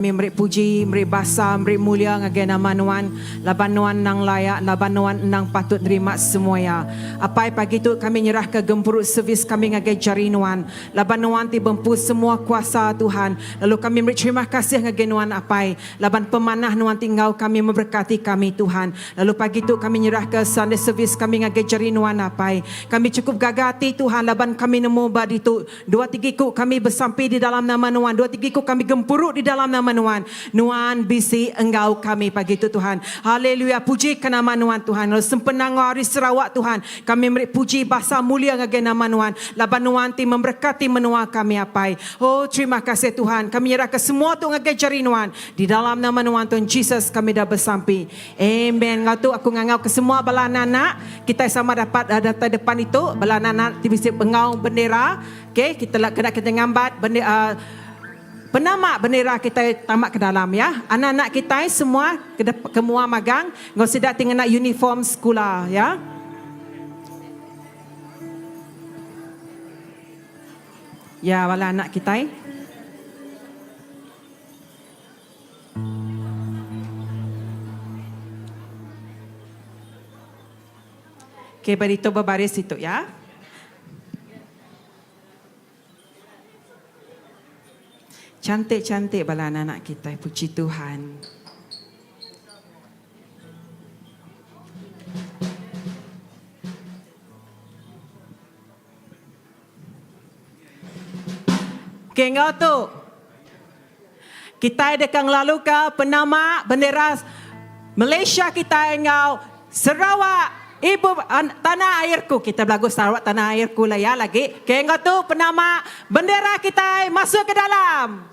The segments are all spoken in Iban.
Kami meri puji, meri basa, meri mulia ngagai nama Nuan, laban Nuan endang layak, laban Nuan endang patut nerima semua iya. Apai, pagi tu kami nyerahka gempuru servis kami ngagai jari Nuan, laban Nuan ti bempu semua kuasa, Tuhan. Lalu kami meri terima kasih ngagai Nuan, Apai, laban pemanah Nuan ti enggau kami memberkati kami, Tuhan. Lalu pagi tu kami nyerahka Sunday service kami ngagai jari Nuan, Apai. Kami chukup gaga ati, Tuhan, laban kami nemu ba ditu, Dua tiga iku kami besampi di dalam nama Nuan. Dua tiga iku kami gempuru di dalam nama Nuan. Nuan bisi enggau kami pagi tu Tuhan. Haleluya puji ke nama Nuan Tuhan. Lalu sempena enggau hari Sarawak Tuhan, kami meri puji basa mulia ngagai nama Nuan laban Nuan ti memberkati menua kami Apai. Oh terima kasih Tuhan. Kami nyerahka semua tu ngagai jari Nuan. Di dalam nama Nuan Tuhan Jesus kami dah besampi. Amen. Enggau tu aku ngangau ke semua bala anak-anak kitai sama dapat datai depan ditu bala anak-anak ti bisi enggau bendera. Okay, kita kena kita ngambat bendera uh, penama bendera kitai tama ke dalam ya. Anak-anak kitai semua ke, ke mua magang enggau sida ti ngena uniform sekula ya. Ya bala anak kitai. Okey, beri tu berbaris situ ya. Cantik-cantik bala anak-anak kita, puji Tuhan. Okey, enggau tu. Kitai deka ngelaluka penama bendera Malaysia kitai enggau Sarawak ibu tanah airku. Kitai belagu Sarawak tanah airku lah ya lagi. Okey, enggau tu penama bendera kitai masuk ke dalam.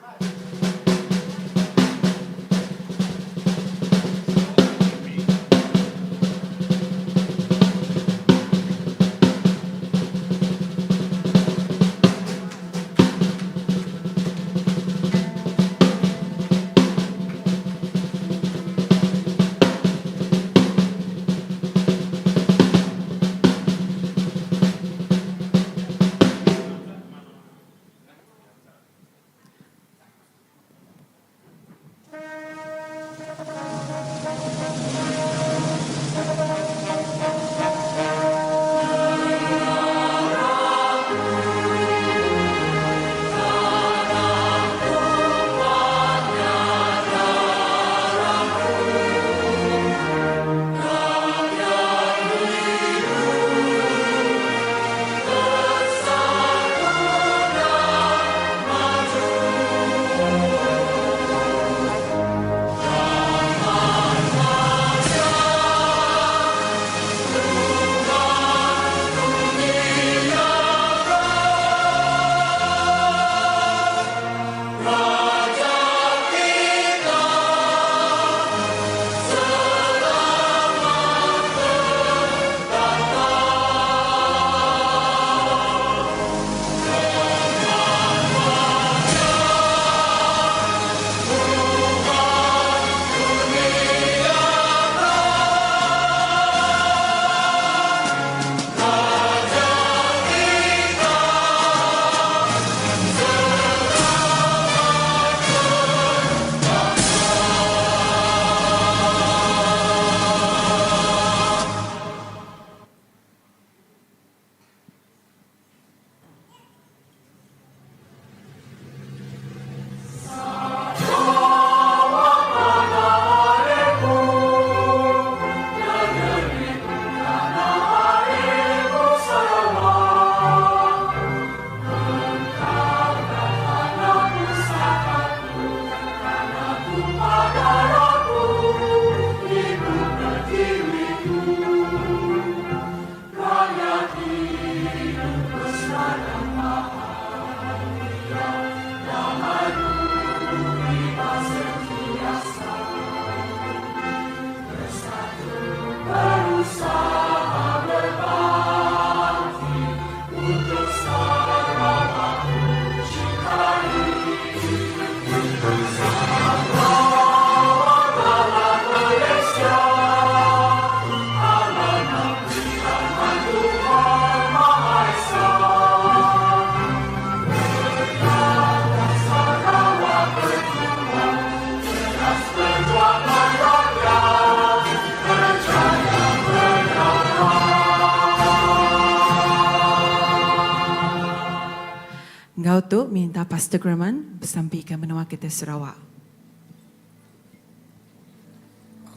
Enggau tu minta Pastor Grahman besampika menua kitai Sarawak.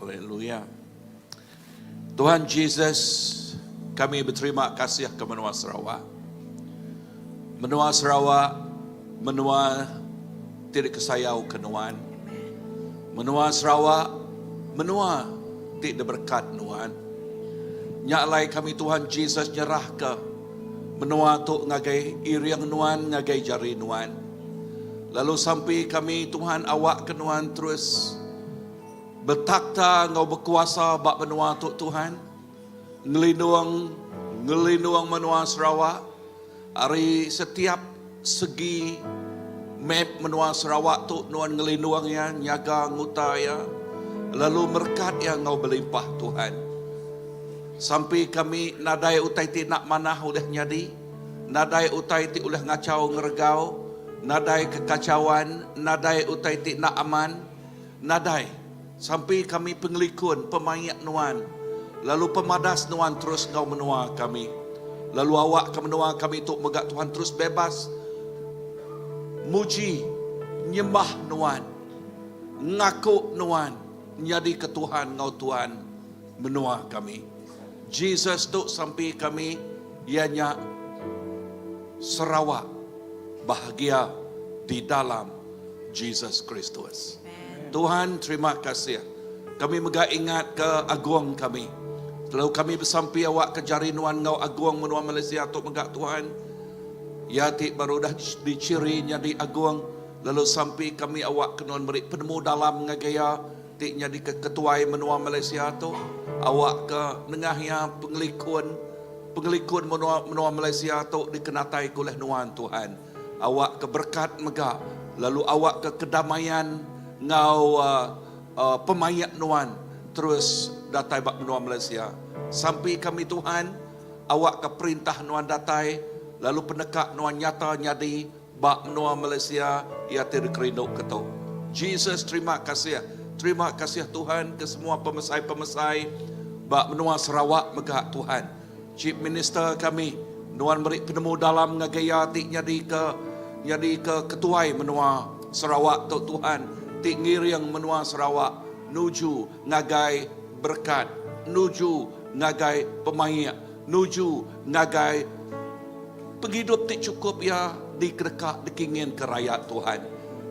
Haleluya. Tuhan Jesus, kami beterima kasih ke menua Sarawak. Menua Sarawak, menua ti dikesayau ke nuan. Menua Sarawak, menua ti diberkat nuan. Nya alai kami Tuhan Jesus nyerahka Menua tu ngagai iring Nuan ngagai jari Nuan. Lalu sampi kami Tuhan awakka Nuan terus betakhta enggau bekuasa ba menua tu Tuhan. Ngelindung ngelindung menua Sarawak ari setiap segi map menua Sarawak tu Nuan ngelindung iya nyaga nguta iya lalu merekat iya enggau belimpah Tuhan. Sampi kami nadai utai ti enda manah ulih nyadi, nadai utai ti ulih ngachau ngeregau, nadai kekachauan, nadai utai ti enda aman, nadai. Sampi kami pengelikun, pemaik Nuan, lalu pemadas Nuan terus enggau menua kami. Lalu awakka menua kami tu mega Tuhan terus bebas muji, nyembah Nuan, ngaku Nuan nyadika Tuhan enggau Tuan. Menua kami. Jesus tu sampi kami iya nya Sarawak bahagia di dalam Jesus Kristus. Tuhan terima kasih. Kami mega ingat ke agung kami. Lalu kami besampi awak ke jari nuan enggau agung menua Malaysia tu mega Tuhan. Iya ti baru udah dichiri nyadi agung lalu sampi kami awak ke nuan meri penemu dalam ngagai iya. ti nyadika ketuai menua Malaysia tu awakka nengah iya pengelikun pengelikun menua menua Malaysia tu dikenataika ulih nuan Tuhan awakka berekat mega lalu awakka kedamaian enggau pemaik nuan terus datai ba menua Malaysia sampi kami Tuhan awakka perintah nuan datai lalu peneka nuan nyata nyadi Ba menua Malaysia iya ti dikerinduka tu. Jesus terima kasih. Terima kasih Tuhan ke semua pemesai-pemesai ba menua Sarawak mega Tuhan. Chief Minister kami nuan meri penemu dalam ngagai iya ti nyadika nyadika ketuai menua Sarawak tu Tuhan ti ngiring menua Sarawak nuju ngagai berekat, nuju ngagai pemaik, nuju ngagai Pengidup ti chukup iya dikedeka dikinginka rayat Tuhan.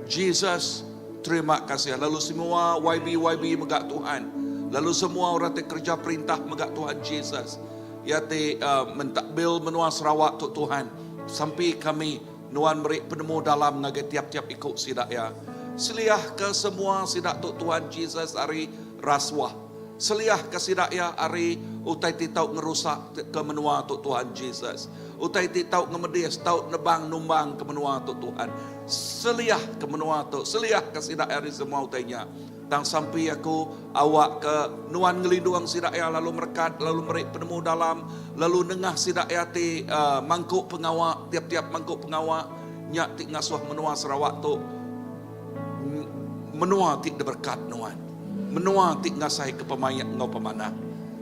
Jesus, terima kasih. Lalu semua YB-YB mega Tuhan. Lalu semua orang ti kereja perintah mega Tuhan Jesus. Iya ti uh, mentadbil menua Sarawak tu Tuhan. Sampi kami nuan meri penemu dalam ngagai tiap-tiap iku sida iya. Seliahka semua sida tu Tuhan Jesus ari rasuah. Seliahka sida iya ari utai ti tau ngerusak ke menua tu Tuhan Jesus. Utai ti tau ngemedis, tau nebang numbang ke menua tu Tuhan. Seliah ke menua tu, seliahka sida iya ari semua utai nya. Tang sampi aku awakka nuan ngelindung sida iya lalu merekat lalu meri penemu dalam lalu nengah sida iya ti mangku pengawa tiap-tiap mangku pengawa nya ti ngasuh menua Sarawak tu Menua ti diberekat nuan. Menua ti ngasaika pemaik enggau pemanah.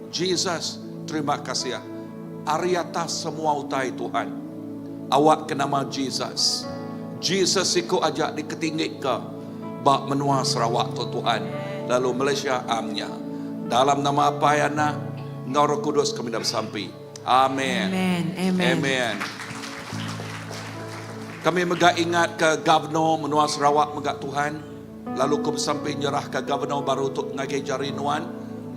Jesus, terima kasih ari atas semua utai Tuhan. Awakka nama Jesus. Jesus siku aja diketinggika ba menua Sarawak tu Tuhan. Lalu Malaysia am nya. Dalam nama Apai, Anak enggau Roh Kudus kami dah besampi. Amen. Amen. Amen. Amen. Kami mega ingat ke Gavno menua Sarawak mega Tuhan lalu ku besampi nyerah ke Gavno baru tu ngagai jari nuan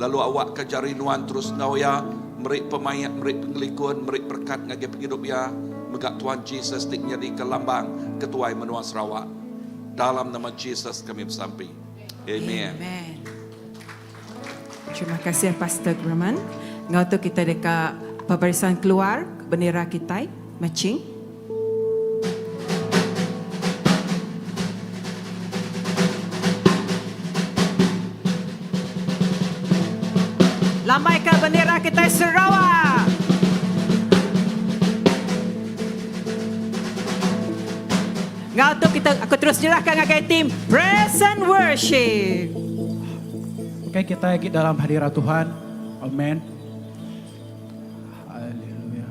lalu awak ke jari nuan terus enggau iya meri pemaik meri pengelikun meri berkat ngagai pengidup iya mega Tuhan Jesus ti nyadi ke lambang ketuai menua Sarawak dalam nama Jesus kami besampi. Amen. Amen. Terima kasih Pastor Grahman. Enggau tu kita deka pebarisan keluar bendera kitai marching. Lambaika bendera kitai Sarawak. Enggau tu kita aku terus nyerahka ngagai tim Praise and Worship. Okay, kita lagi dalam hadirat Tuhan. Amen. Haleluya.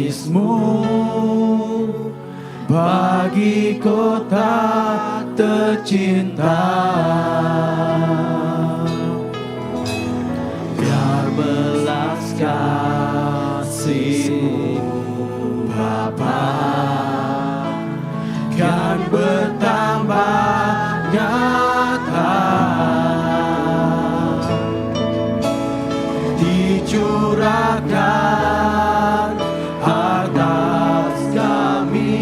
Kasihmu bagi kota tercinta. Biar belas kasihmu Bapa kan bertambah nyata dicurahkan atas kami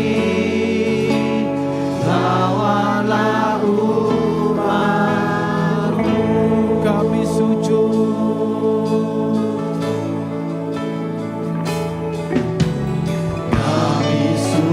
lawanlah umatmu Kami sujud. Kami sujud.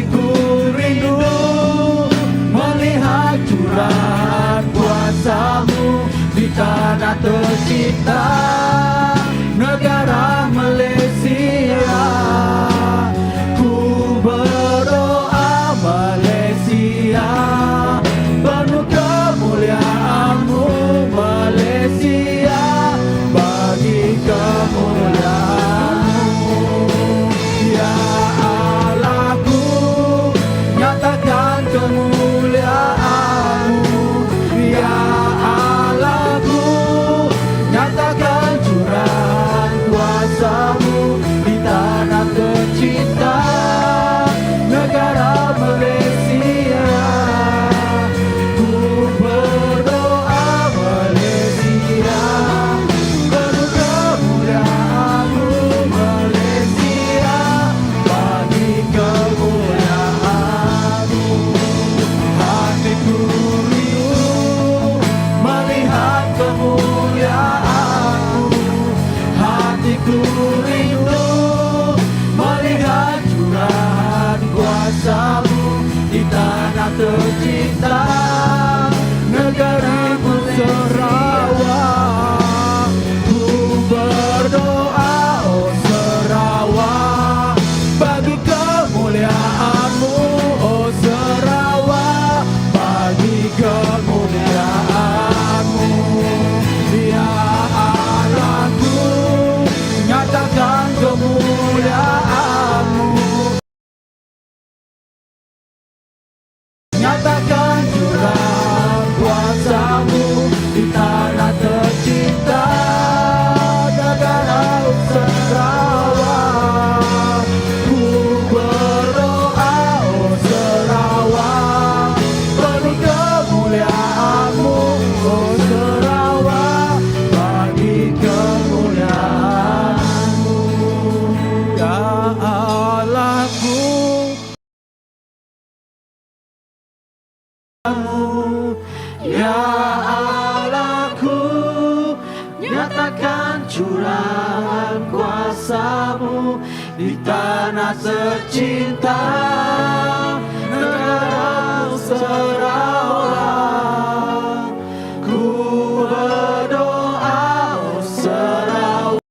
Hatiku rindu melihat curahan kuasamu di tanah tercinta negara Malaysia. Ku berdoa Malaysia penuh kemuliaanmu Malaysia bagi kemuliaanmu. Ya Allahku nyatakan kemuliaanmu. Ya Allahku nyatakan curahan kuasamu di tanah tercinta negara Malaysia. Ku berdoa Malaysia penuh kemuliaanmu Malaysia bagi kemuliaanmu. Hatiku rindu melihat kemuliaanmu. Hatiku rindu melihat curahan kuasamu di tanah tercinta negeriku Sarawak. Ku berdoa oh Sarawak bagi kemuliaanmu oh Sarawak bagi kemuliaanmu. Ya Allahku nyatakan kemuliaanmu. Nyatakan curahan kuasamu di tanah tercinta negara Sarawak. Ku berdoa oh Sarawak penuh kemuliaanmu oh Sarawak bagi kemuliaanmu. Ya Allahku Ya Allahku nyatakan curahan kuasamu di tanah tercinta negara Sarawak. Ku berdoa oh Sarawak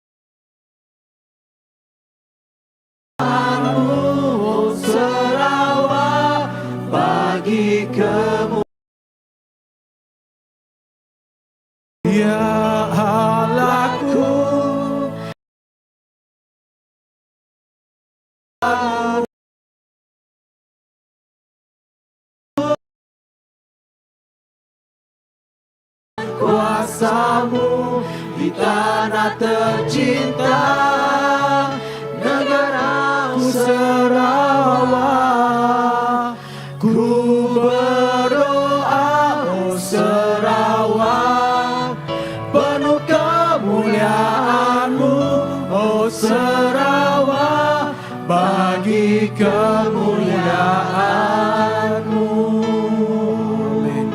oh Sarawak bagi kemuliaan. Ya Allahku kuasamu di tanah tercinta negara Sarawak. Ku berdoa oh Sarawak penuh kemuliaanmu oh Sarawak bagi kemuliaanmu. Amen.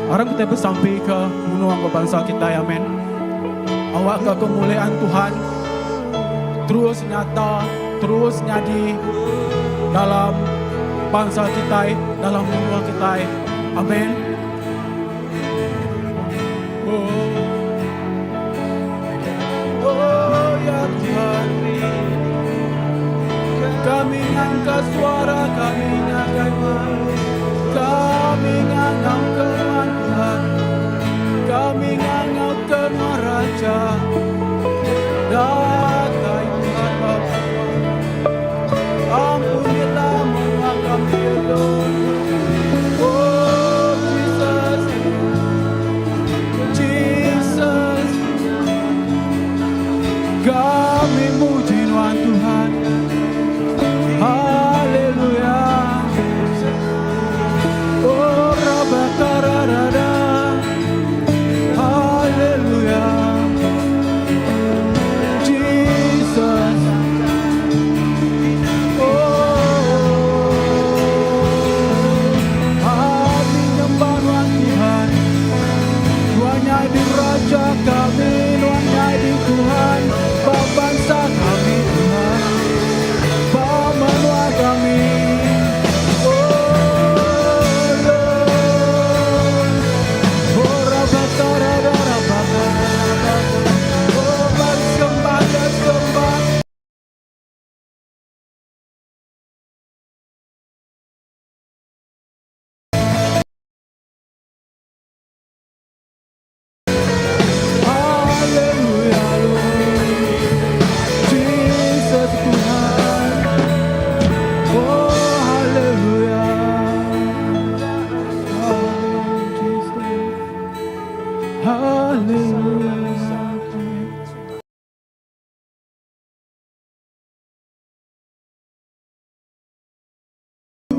Aram kita besampi ke menua enggau bansa kitai. Amen. Awakka kemuliaan Tuhan terus nyata, terus nyadi dalam bansa kitai, dalam menua kitai. Amen. Oh. Oh ya Tuhan, kami ngangkat suara kami ngagai Kami ngangau ke nuan Tuhan, Kami ngangau ke nuan Raja. Datai Tuhan Bapa, Ampunilah menua kami ya Lord. Oh Jesus, Jesus, Kami muji nuan Tuhan. Haleluya. Oh Rabakararara. Haleluya.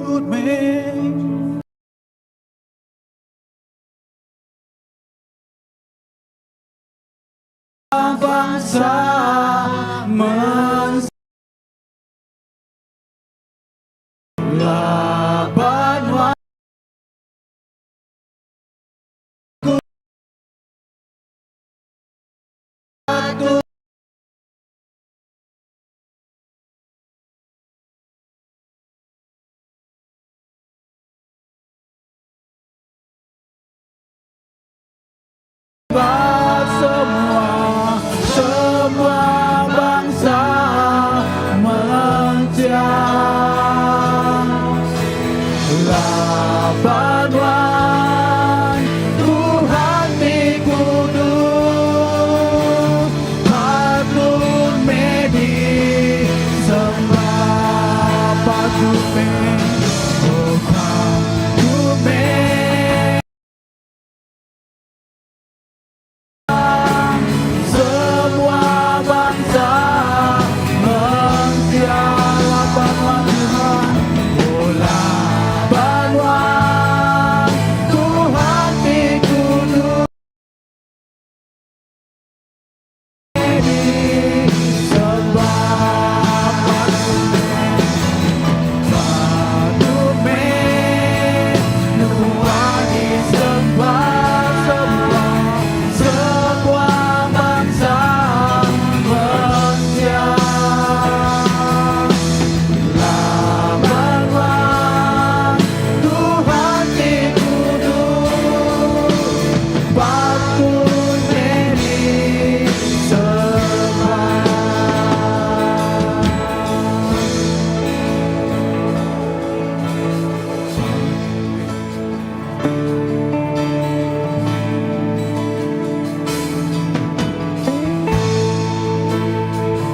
Patut meh. Bangsa mensia. Laban nuan patut. Semua semua bangsa mensia. Laban nuan Tuhan ti kudus patut meh disembah patut meh oh patut meh. Semua bangsa mensia laban nuan Tuhan Oh laban nuan Tuhan ti kudus Disembah patut meh Nuan disembah semua semua bangsa mensia. Laban nuan Tuhan ti kudus patut meh disembah.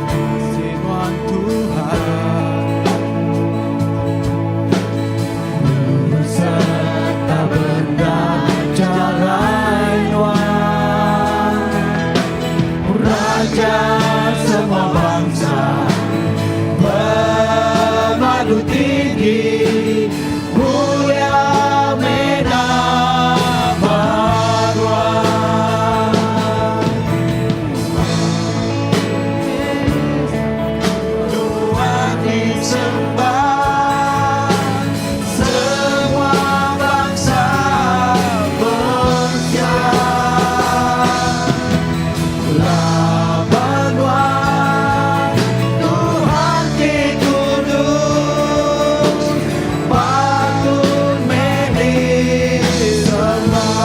Kasih nuan Tuhan Serta benda jalai nuan Raja semua bangsa Pemadu tinggi Mulia meh nama nuan. Tuhan disembah semua bangsa mensia. Laban nuan Tuhan ti kudus patut meh disembah.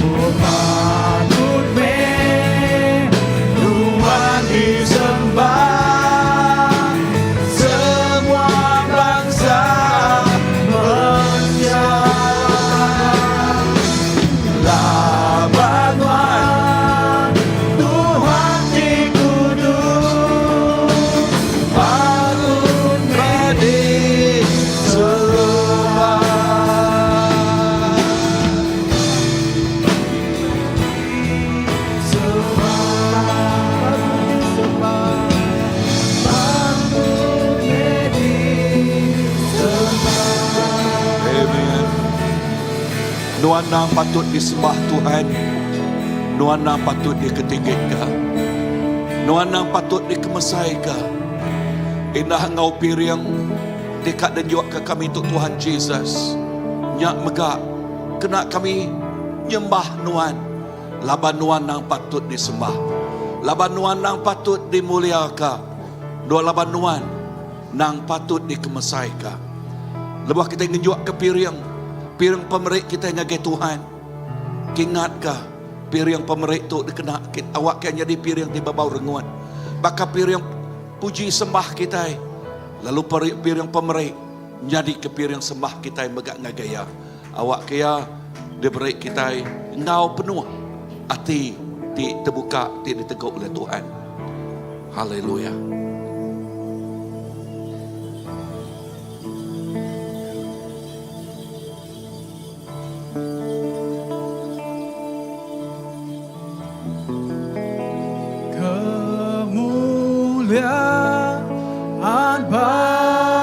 Oh patut meh Tuhan disembah semua bangsa mensia. Laban nuan Tuhan ti kudus patut meh disembah. Amen. Nuan nang patut disembah Tuhan. Nuan nang patut diketinggika. Nuan nang patut dikemesaika. Indah enggau piring deka denjukka kami tu Tuhan Jesus. Nya mega kena kami nyembah Nuan laban Nuan nang patut disembah. Laban Nuan nang patut dimuliaka. Nuan laban Nuan nang patut dikemesaika. Lebuh kitai ngenjukka piring, piring pemeri kitai ngagai Tuhan, kingatka piring pemeri tu dikena awakka nyadi piring ti bebau rengut. Baka piring puji sembah kitai, lalu piring pemeri nyadika piring sembah kitai mega ngagai Iya. Awakka Iya diberi kitai enggau penuh ati ti tebuka ti ditegu ulih Tuhan. Haleluya. Kemuliaan bagi.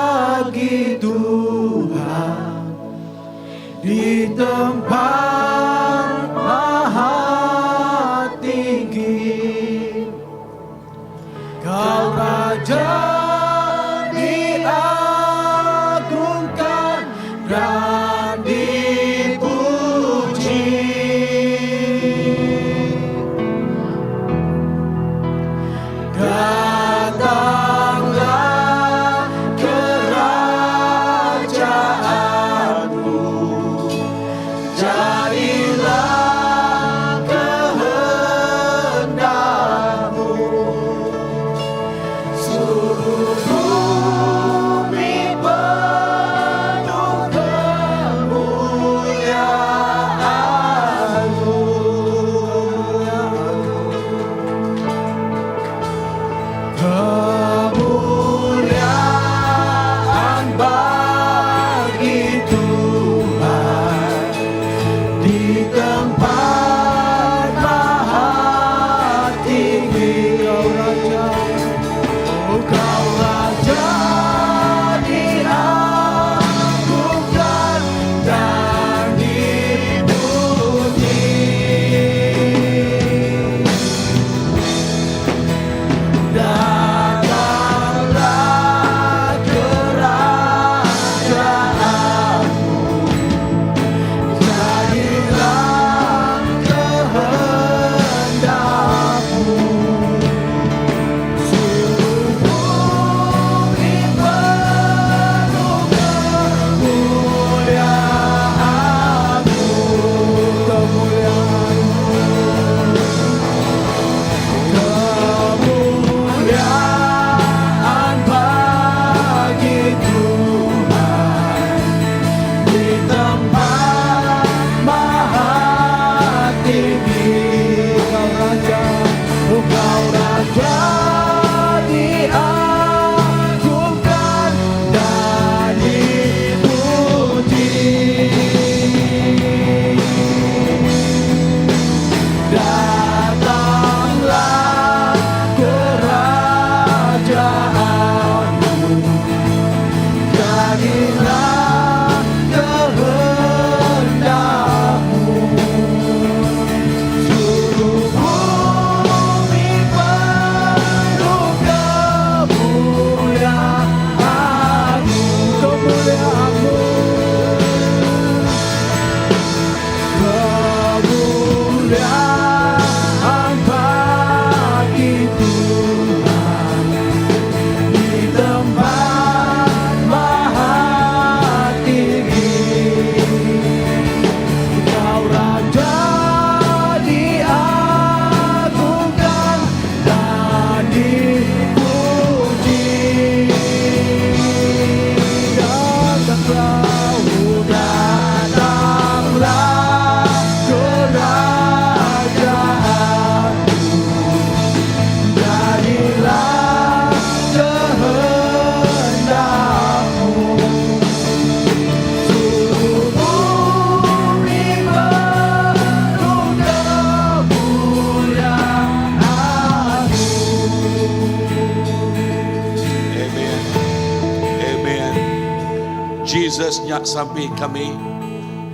Jesus nya sampi kami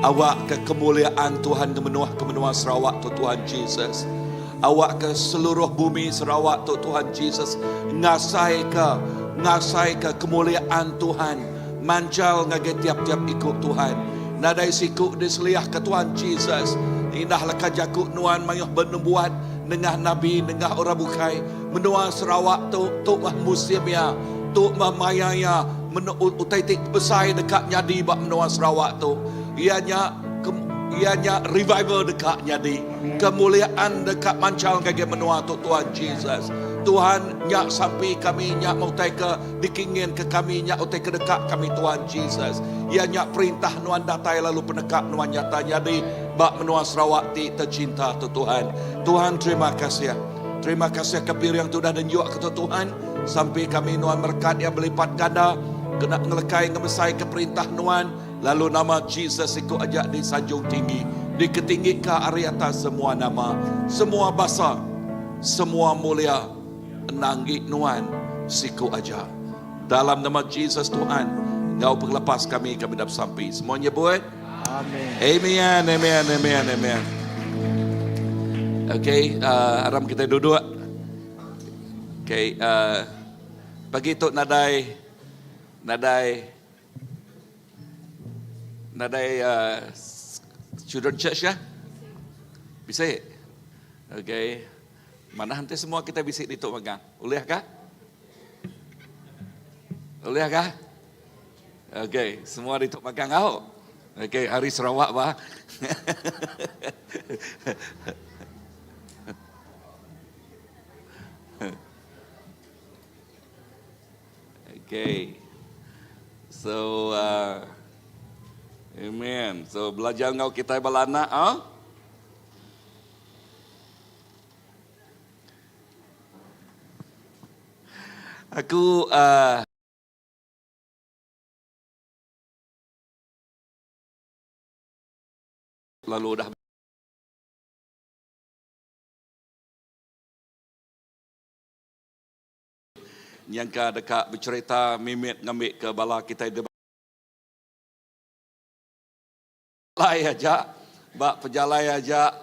awak ke kemuliaan Tuhan ngemenuh ke menua Sarawak tu Tuhan Jesus. Awak ke seluruh bumi Sarawak tu Tuhan Jesus ngasai ke ngasai ke kemuliaan Tuhan manjal ngagai tiap-tiap iku Tuhan. Nadai siku diseliah ke Tuhan Jesus. Indah leka jaku nuan mayuh benubuat nengah nabi nengah orang bukai. Menua Sarawak tu tu mah musim iya, tu mah maya iya menu utai ti besai deka nyadi ba menua Sarawak tu. Iya nya iya nya revival deka nyadi. Kemuliaan deka manchal ngagai menua tu Tuhan Jesus. Tuhan nya sampi kami nya meh utai ke dikingin ke kami nya utai ke deka kami Tuhan Jesus. Iya nya perintah nuan datai lalu peneka nuan nyata nyadi ba menua Sarawak ti tercinta tu Tuhan. Tuhan terima kasih. Terima kasih ke piring ti udah nenjuk ke tu Tuhan. Sampi kami nuan merekat iya belipat ganda kena ngelekai ngemesai ke perintah nuan. Lalu nama Jesus siku aja disanjung tinggi, diketinggika ari atas semua nama, semua basa, semua mulia endang enggi nuan siku aja. Dalam nama Jesus Tuhan enggau pengelepas kami, kami dah besampi. Semua nyebut Amen. Amen, amen, amen, amen. Okay, uh, aram kita duduk. Okay, uh, pagi tu nadai nadai Nadai children church kah? Bisi? Okay. Manah enti semua kita bisi ditu magang. Ulih kah? Ulih kah? Okay, semua ditu magang au. Okay, hari Sarawak bah. Okay. So, uh, amen. So, belajar enggau kitai bala anak. Ah? Aku uh, lalu udah Nyangka deka becherita mimit ngambika bala kitai di balai aja ba pejalai aja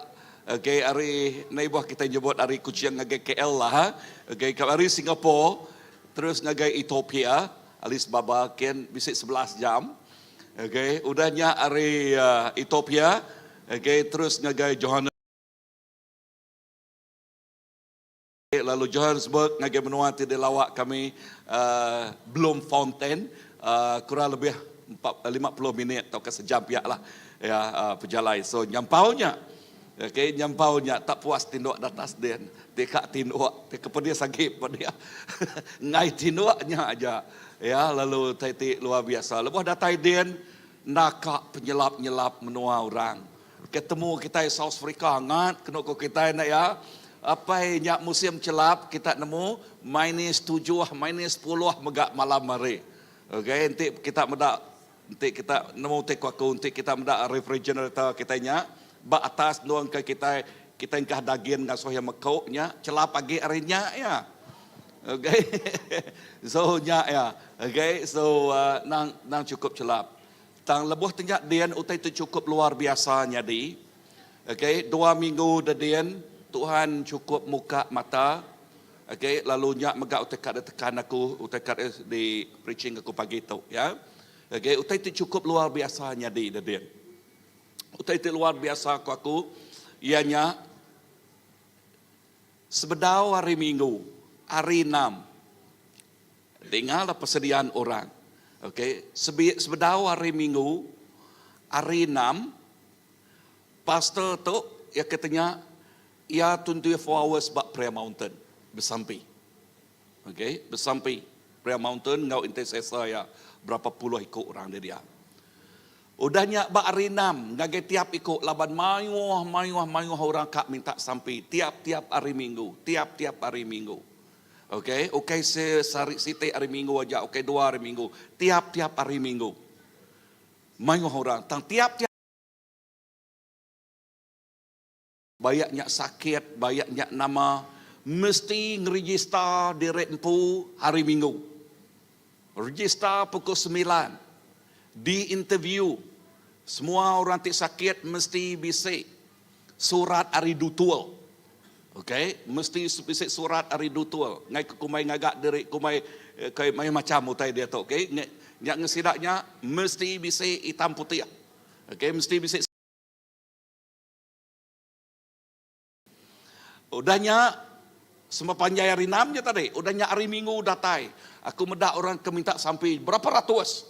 okay ari enda ibuh kitai nyebut ari Kuching ngagai KL lah ha okay ari Singapore terus ngagai Ethiopia Addis Ababa kin bisi 11 jam okay udah nya ari Ethiopia okay terus ngagai Johannesburg Lalu Johannesburg ngagai menua ti dilawa kami Bloemfontein kurang lebih 50 minit tauka sejam pia lah ya pejalai. So nyampau nya okay nyampau nya tak puas tinduk datas din ti ka tinduk ti ke pedis agi pedih enggai tinduk nya aja ya lalu tai ti luar biasa. Lebuh datai din naka penyelap-nyelap menua orang. Ke temu kitai South Africa angat kenu ko kitai enda iya. Apai nya musim chelap kita nemu minus tujuh minus sepuluh mega malam hari. Ok enti kita meda enti kita nemu ti ku aku enti kita meda refrigerator kitai nya ba atas endung ke kitai kitai engkah dagin ngasuh iya meku nya chelap agi ari nya iya. Ok so nya iya ok so nang nang chukup chelap. Tang lebuh ti nya din utai ti chukup luar biasa nyadi. Ok, dua minggu da din Tuhan chukup muka mata. Ok, lalu nya mega utai ka ditekan aku, utai ka di preaching aku pagi tu ya. Ok, utai ti chukup luar biasa nyadi da din. Utai ti luar biasa ku aku iya nya sebedau hari minggu, hari enam. Dinga lah persediaan orang. Ok, sebedau hari minggu, hari enam, pastor tu iya ke tanya iya 24 hours ba prayer mountain besampi. Ok, besampi prayer mountain enggau intercessor iya berapa puluh iku orang dia dia. Udah nya ba hari enam ngagai tiap iku laban mayuh mayuh mayuh orang ka minta sampi tiap-tiap hari minggu, tiap-tiap hari minggu. Ok, ukai se sehari siti hari minggu aja, ukai dua hari minggu, tiap-tiap hari minggu. Mayuh orang tang tiap-tiap bayak nya sakit, bayak nya nama, mesti ngerejista diri empu hari minggu. Rejista pukul semilan. Di interview, semua orang ti sakit mesti bisi surat ari dutul. Okay, mesti bisi surat ari dutul. Ngai ke kumbai ngaga diri kumbai kai mayuh macam utai diatu. Okay, nya ngesida nya mesti bisi hitam putih. Okay, mesti bisi. Udah nya, semua panjai hari enam nya tadi, udah nya hari minggu datai, aku meda orang ke minta sampi berapa ratus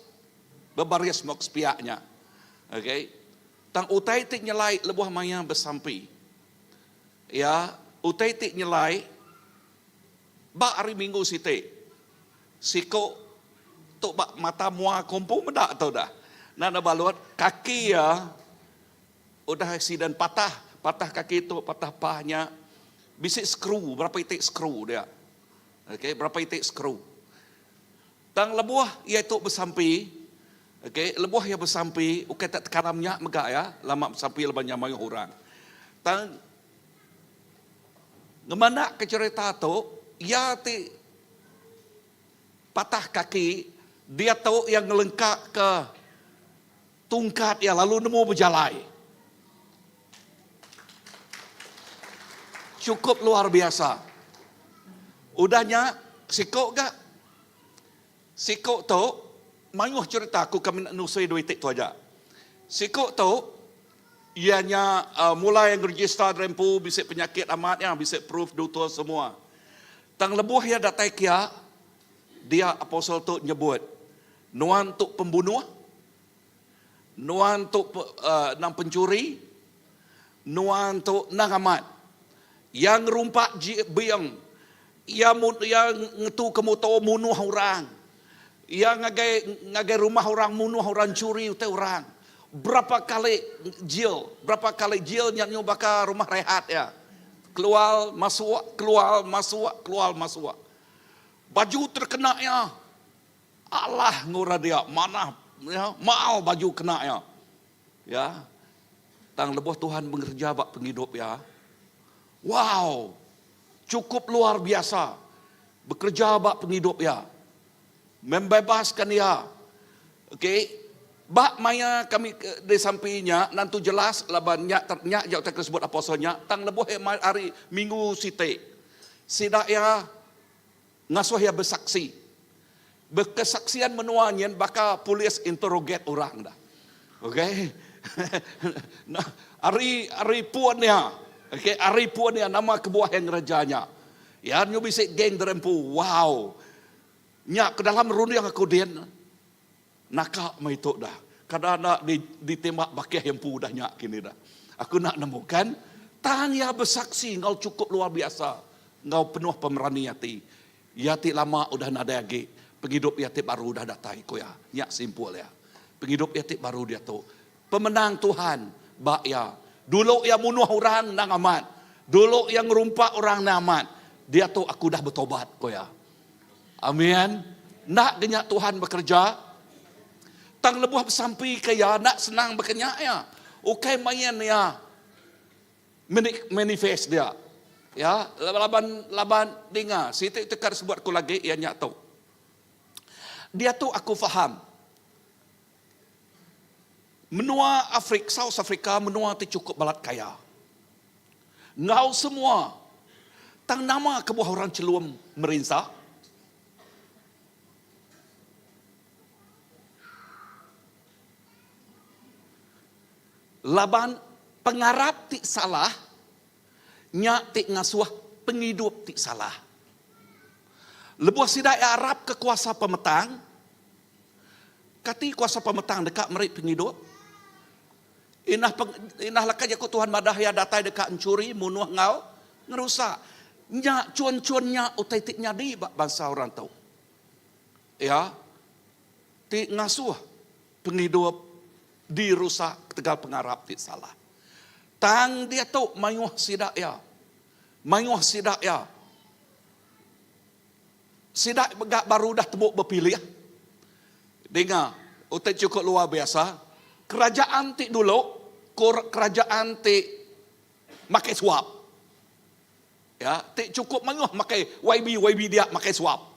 bebaris mok sepiak nya. Okay. Tang utai ti nyelai lebuh maya besampi. Ya, utai ti nyelai ba hari minggu siti. Siku tu ba mata mua aku empu meda tu dah. Enda balut kaki iya Udah accident patah, patah kaki tu, patah pah nya. Bisi skru, berapa iti skru dia. Okey, berapa iti skru. Tang lebuh iya tu besampi, okey, lebuh iya besampi, ukai tak tekaram nya mega ya, lama besampi laban nya mayuh orang. Tang ngemana ke cerita tu, iya ti patah kaki, diatu iya ngelengka ke Tungkat iya lalu nemu bejalai. Chukup luar biasa. Udah nya siko ga siko tu mayuh cherita aku ke mina nusui dua iti tu aja. Siko tu iya nya mulai ngerejista diri empu bisi penyakit amat iya bisi proof dutor semua. Tang lebuh iya datai kia dia apostle tu nyebut Nuan tu pembunuh, nuan tu nang pencuri, nuan tu nang amat. Iya ngerumpak bieng, iya iya ngetu ke muto munuh orang. Iya ngagai ngagai rumah orang munuh orang curi utai orang. Berapa kali jil, berapa kali jil nya nyu baka rumah rehat iya. Keluar masuk, keluar masuk, keluar masuk. Baju terkena iya. Alah ngura dia manah ya maal baju kena iya. Ya. Tang lebuh Tuhan bekerja ba pengidup iya. Wow. Cukup luar biasa bekerja ba pengidup iya. Membebaskan iya. Okey. Ba maya kami di sampi nya nantu jelas laban nya nya ja utai ke sebut apostle nya tang lebuh iya hari minggu siti sida iya Ngasuh iya besaksi. Bekesaksian menua nyin baka polis interrogate orang dah. Okay. Ari ari pun iya. Okay, ari pun iya nama kebuah iya ngereja nya. Iya nyu bisi geng diri empu. Wow. Nya ke dalam runding aku din. Naka meh itu dah. Kada enda ditembak bakih iya empu udah nya kini dah. Aku enda nemu kan. Tang iya besaksi enggau chukup luar biasa enggau penuh pemerani ati. Iya ti lama udah nadai agi, pengidup iya ti baru udah datai, ku iya. Nya simpul iya. Pengidup iya ti baru diatu. Pemenang Tuhan ba iya. Dulu iya munuh orang endang amat. Dulu iya ngerumpak orang endang amat. Diatu aku udah betobat, ku iya. Amin. Enda ke nya Tuhan bekereja. Tang lebuh besampi ke iya enda senang baka nya iya. Ukai main iya manifest dia. Ya, laban laban dinga siti ti ka disebut aku lagi iya nya tu. Diatu aku faham. Menua Afrik, South Africa menua ti chukup balat kaya. Enggau semua. Tang nama kebuah orang chelum merinsa? Laban pengarap ti salah nya ti ngasuh pengidup ti salah. Lebuh sida iya arapka kuasa pemetang, kati kuasa pemetang deka meri pengidup? Inah peng, inah leka jaku Tuhan madah iya datai deka enchuri, munuh enggau ngerusak. Nya chun-chun nya utai ti nyadi ba bansa orang tu. Iya ti ngasuh pengidup dirusak ketegal pengarap ti salah. Tang diatu mayuh sida iya. Mayuh sida iya. Sida mega baru udah tembu bepilih. Dinga, utai chukup luar biasa, kerajaan ti dulu kerajaan ti makai suap. Ya, ti chukup mayuh makai YB YB dia makai suap.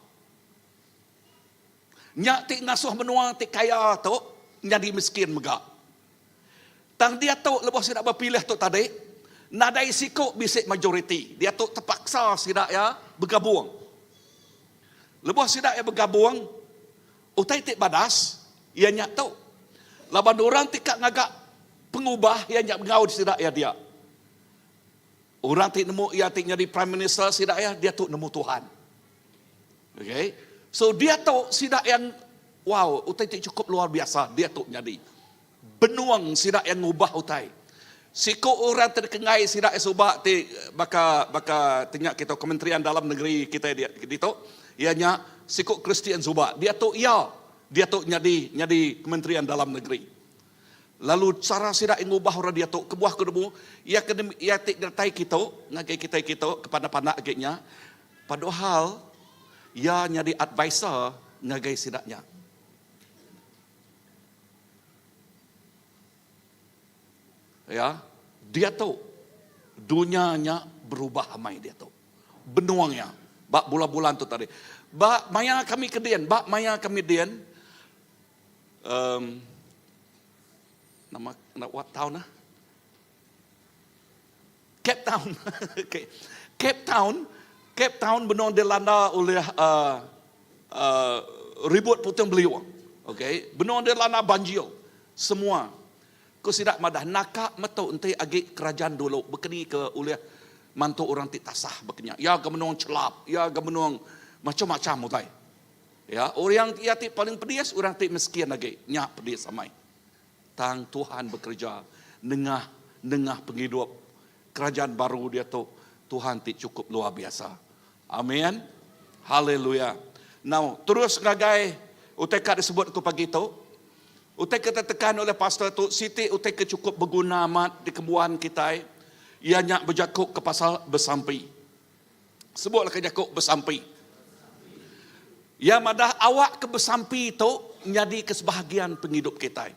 Nya ti ngasuh menua ti kaya tu. nyadi miskin mega. Tang diatu lebuh sida bepilih tu tadi, nadai siku bisi majoriti. Diatu tepaksa sida iya begabung. Lebuh sida iya begabung, utai ti badas iya nya tu. Laban orang ti ka ngaga pengubah iya nya enggau sida iya dia. Orang ti nemu iya ti nyadi prime minister sida iya diatu nemu Tuhan. Okay. So diatu sida yang wow utai ti cukup luar biasa diatu nyadi. Benung sida yang ngubah utai. Siku orang ti dikenggai sida iya suba ti baka baka ti nya kita Kementerian Dalam Negeri kitai dia ditu iya nya siku Kristian suba diatu iya diatu nyadi nyadi Kementerian Dalam Negeri. Lalu chara sida iya ngubah orang diatu kebuah ku nemu iya ke iya ti datai kitu ngagai kitai kitu ke panda-panda agi nya padahal iya nyadi advisor ngagai sida nya. Ya, diatu dunya nya berubah amai diatu. Benung iya ba bulan-bulan tu tadi. Ba maya kami ke din, ba maya kami din um, nama what town ah? Cape Town. Okay. Cape Town, Cape Town benung dilanda oleh uh, uh, ribut puting beliung. Okay. Benung dilanda banjir. Semua. Ku sida madah naka metu enti agi kerajaan dulu bekeni ke ulih mantu orang ti tasah bekenya. Ya ga benung chelap, ya ga benung macam-macam utai. Ya, orang iya ti paling pedis, orang ti miskin agi. Nya pedis amai. Tang Tuhan bekereja nengah nengah pengidup kerajaan baru diatu, Tuhan ti chukup luar biasa. Amin. Haleluya. Now, terus ngagai utai ka disebut aku pagi tu. Utai ke tetekan oleh pastor tu siti utai ke chukup beguna amat dikembuan kitai, iya nya bejaku ke pasal besampi. Sebutlah ke jaku besampi. Iya madah awak ke besampi tu nyadi ke sebahagian pengidup kitai.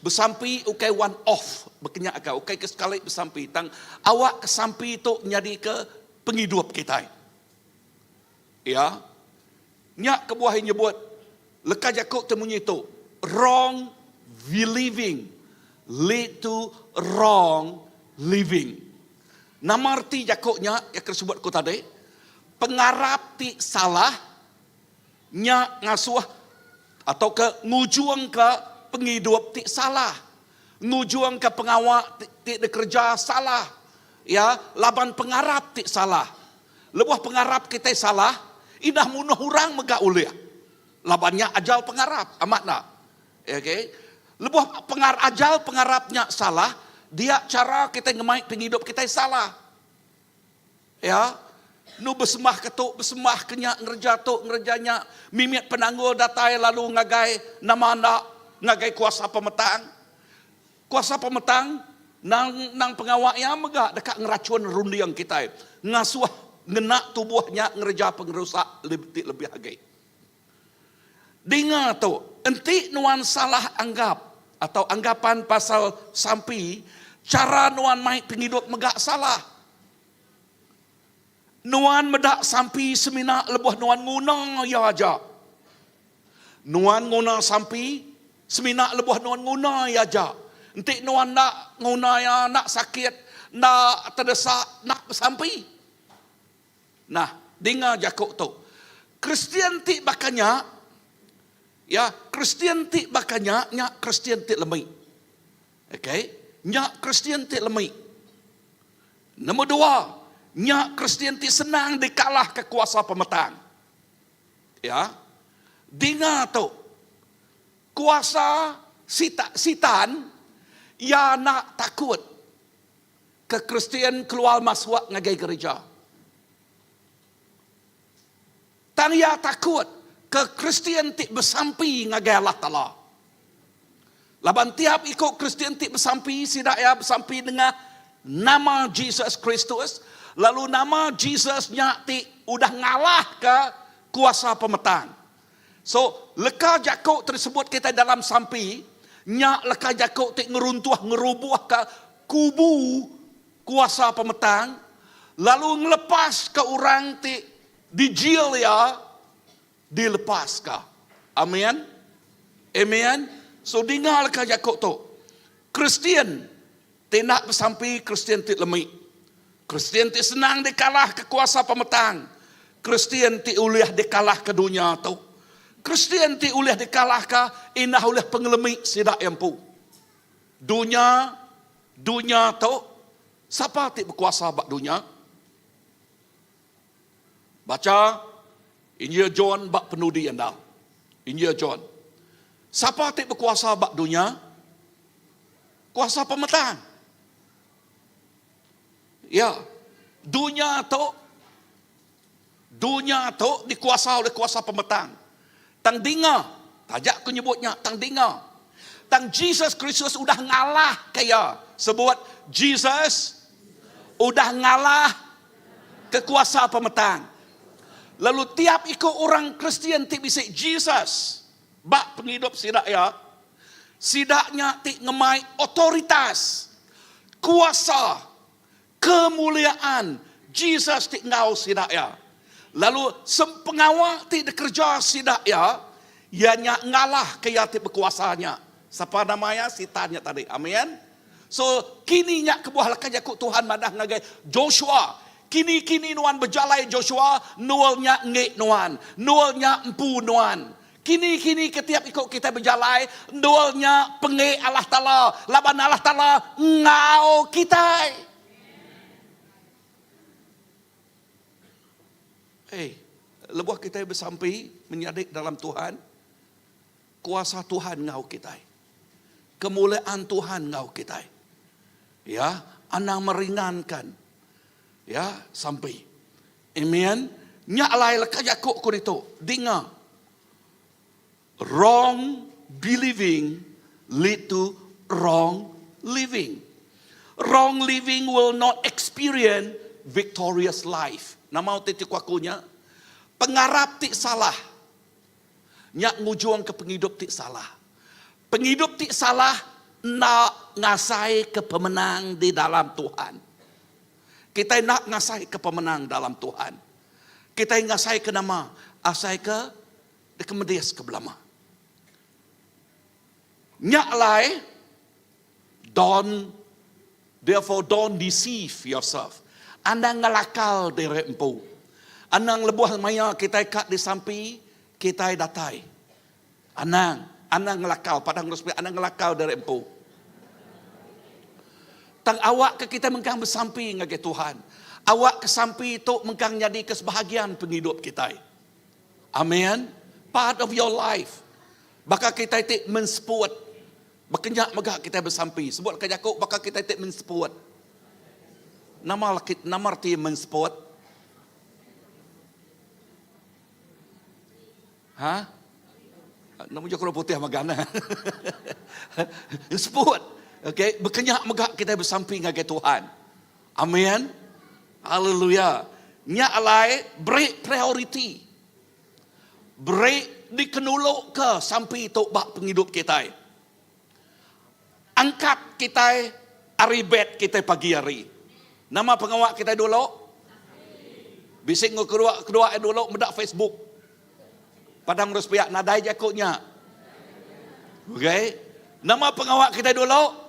Besampi ukai one off bekenya ka ukai ke sekali besampi tang awak ke sampi tu nyadi ke pengidup kitai. Ya. Nya kebuah iya nyebut leka jaku ti munyi tu wrong believing lead to wrong living. Nama reti jaku nya iya ke disebut ku tadi? Pengarap ti salah nya ngasuh atauka ngujungka pengidup ti salah. Ngujungka pengawa ti dikereja salah. Ya, laban pengarap ti salah. Lebuh pengarap kitai salah, indah munuh orang mega ulih. Laban nya ajal pengarap, amat enda? Okay. Lebuh pengar ajal pengarap nya salah, dia chara kitai ngemai pengidup kitai salah. Ya. Nu besembah ke tu, besembah ke nya, ngereja tu, ngereja nya, mimit penanggul datai lalu ngagai nama enda, ngagai kuasa pemetang. Kuasa pemetang nang nang pengawa iya mega deka ngerachun runding kitai, ngasuh ngena tubuh nya ngereja pengerusak ti lebih agi. Dinga tu, enti nuan salah anggap atau anggapan pasal sampi, chara nuan mai pengidup mega salah. Nuan meda sampi semina lebuh nuan nguna iya aja. Nuan nguna sampi semina lebuh nuan nguna iya aja. Enti nuan enda nguna iya, enda sakit, enda tedesak, enda besampi. Nah, dinga jaku tu. Kristian ti baka nya, ya, Kristian ti baka nya, nya Kristian ti lemi. Okey, nya Kristian ti lemi. Nombor dua, nya Kristian ti senang dikalahka kuasa pemetang. Ya. Dinga tu. Kuasa sita, sitan iya enda takut ke Kristian keluar masuk ngagai gerija. Tang iya takut ke Kristian ti besampi ngagai Allah Taala. Laban tiap iku Kristian ti besampi, sida iya besampi nengah nama Jesus Kristus, lalu nama Jesus nya ti udah ngalahka kuasa pemetang. So, leka jaku ti disebut kitai dalam sampi nya leka jaku ti ngeruntuh ngerubuhka kubu kuasa pemetang lalu ngelepaska orang ti dijil iya dilepaska. Amen. Amen. So dinga leka jaku tu. Kristian ti enda besampi Kristian ti lemi. Kristian ti senang dikalahka kuasa pemetang. Kristian ti ulih dikalahka dunya tu. Kristian ti ulih dikalahka indah ulih pengelemi sida iya empu. Dunya dunya tu sapa ti bekuasa ba dunya? Bacha Injil John ba penudi enda. Injil John. Sapa ti bekuasa ba dunya? Kuasa pemetang. Ya. Dunya tu dunya tu dikuasa oleh kuasa pemetang. Tang dinga, taja ku nyebut nya, tang dinga. Tang Jesus Kristus udah ngalahka iya. Sebut Jesus udah ngalah ke kuasa pemetang. Lalu tiap iku orang Kristian ti bisi Jesus ba pengidup sida iya, sida nya ti ngemai otoritas, kuasa, kemuliaan Jesus ti enggau sida iya. Lalu sempengawa ti dikereja sida iya, iya nya ngalahka iya ti bekuasa nya. Sapa nama iya? Sitan nya tadi. Amin. So, kini nya kebuah leka jaku Tuhan madah ngagai Joshua, Kini-kini nuan bejalai, Joshua, nul nya enggi nuan. Nul nya empu nuan. Kini-kini ke tiap iku kitai bejalai, nul nya penggi Allah Taala, laban Allah Taala enggau kitai. Hey, lebuh kitai besampi menyadi dalam Tuhan, Kuasa Tuhan enggau kitai. Kemuliaan Tuhan enggau kitai. Ya, anang meringankan. Ya, sampi. Amen. Nya alai leka jaku ku ditu, dinga. Wrong believing lead to wrong living. Wrong living will not experience victorious life. Nama utai ti ku aku nya? Pengarap ti salah Nya ngujungka pengidup ti salah. Pengidup ti salah enda ngasaika pemenang di dalam Tuhan. Kitai enda ngasaika pemenang dalam Tuhan. Kitai ngasaika nama? Asaika deka mediska belama. Nya alai, don't therefore don't deceive yourself. Anang ngelakal diri empu. Anang lebuh maya kitai ka disampi, kitai datai. Anang, anang ngelakal, padah ngurus pia, anang ngelakal diri empu. Tang awak ke kitai mengkang besampi ngagai Tuhan. Awak ke sampi tu mengkang nyadi ke sebahagian pengidup kitai. Amen. Part of your life. Baka kitai ti menseput. Baka nya mega kitai besampi. Sebut leka jaku baka kitai ti menseput. Nama laki nama reti menseput? Ha? Nama jaku orang putih mega nah. Enseput. Okey, baka nya mega kitai besampi ngagai Tuhan. Amen. Haleluya. Nya alai beri prioriti. Beri dikenuluka sampi tu ba pengidup kitai. Angkat kitai ari bed kitai pagi hari. Nama pengawa kitai dulu? Bisi enggau kedua kedua ai dulu meda Facebook. Padang urus piak nadai jaku nya. Okey. Nama pengawa kitai dulu?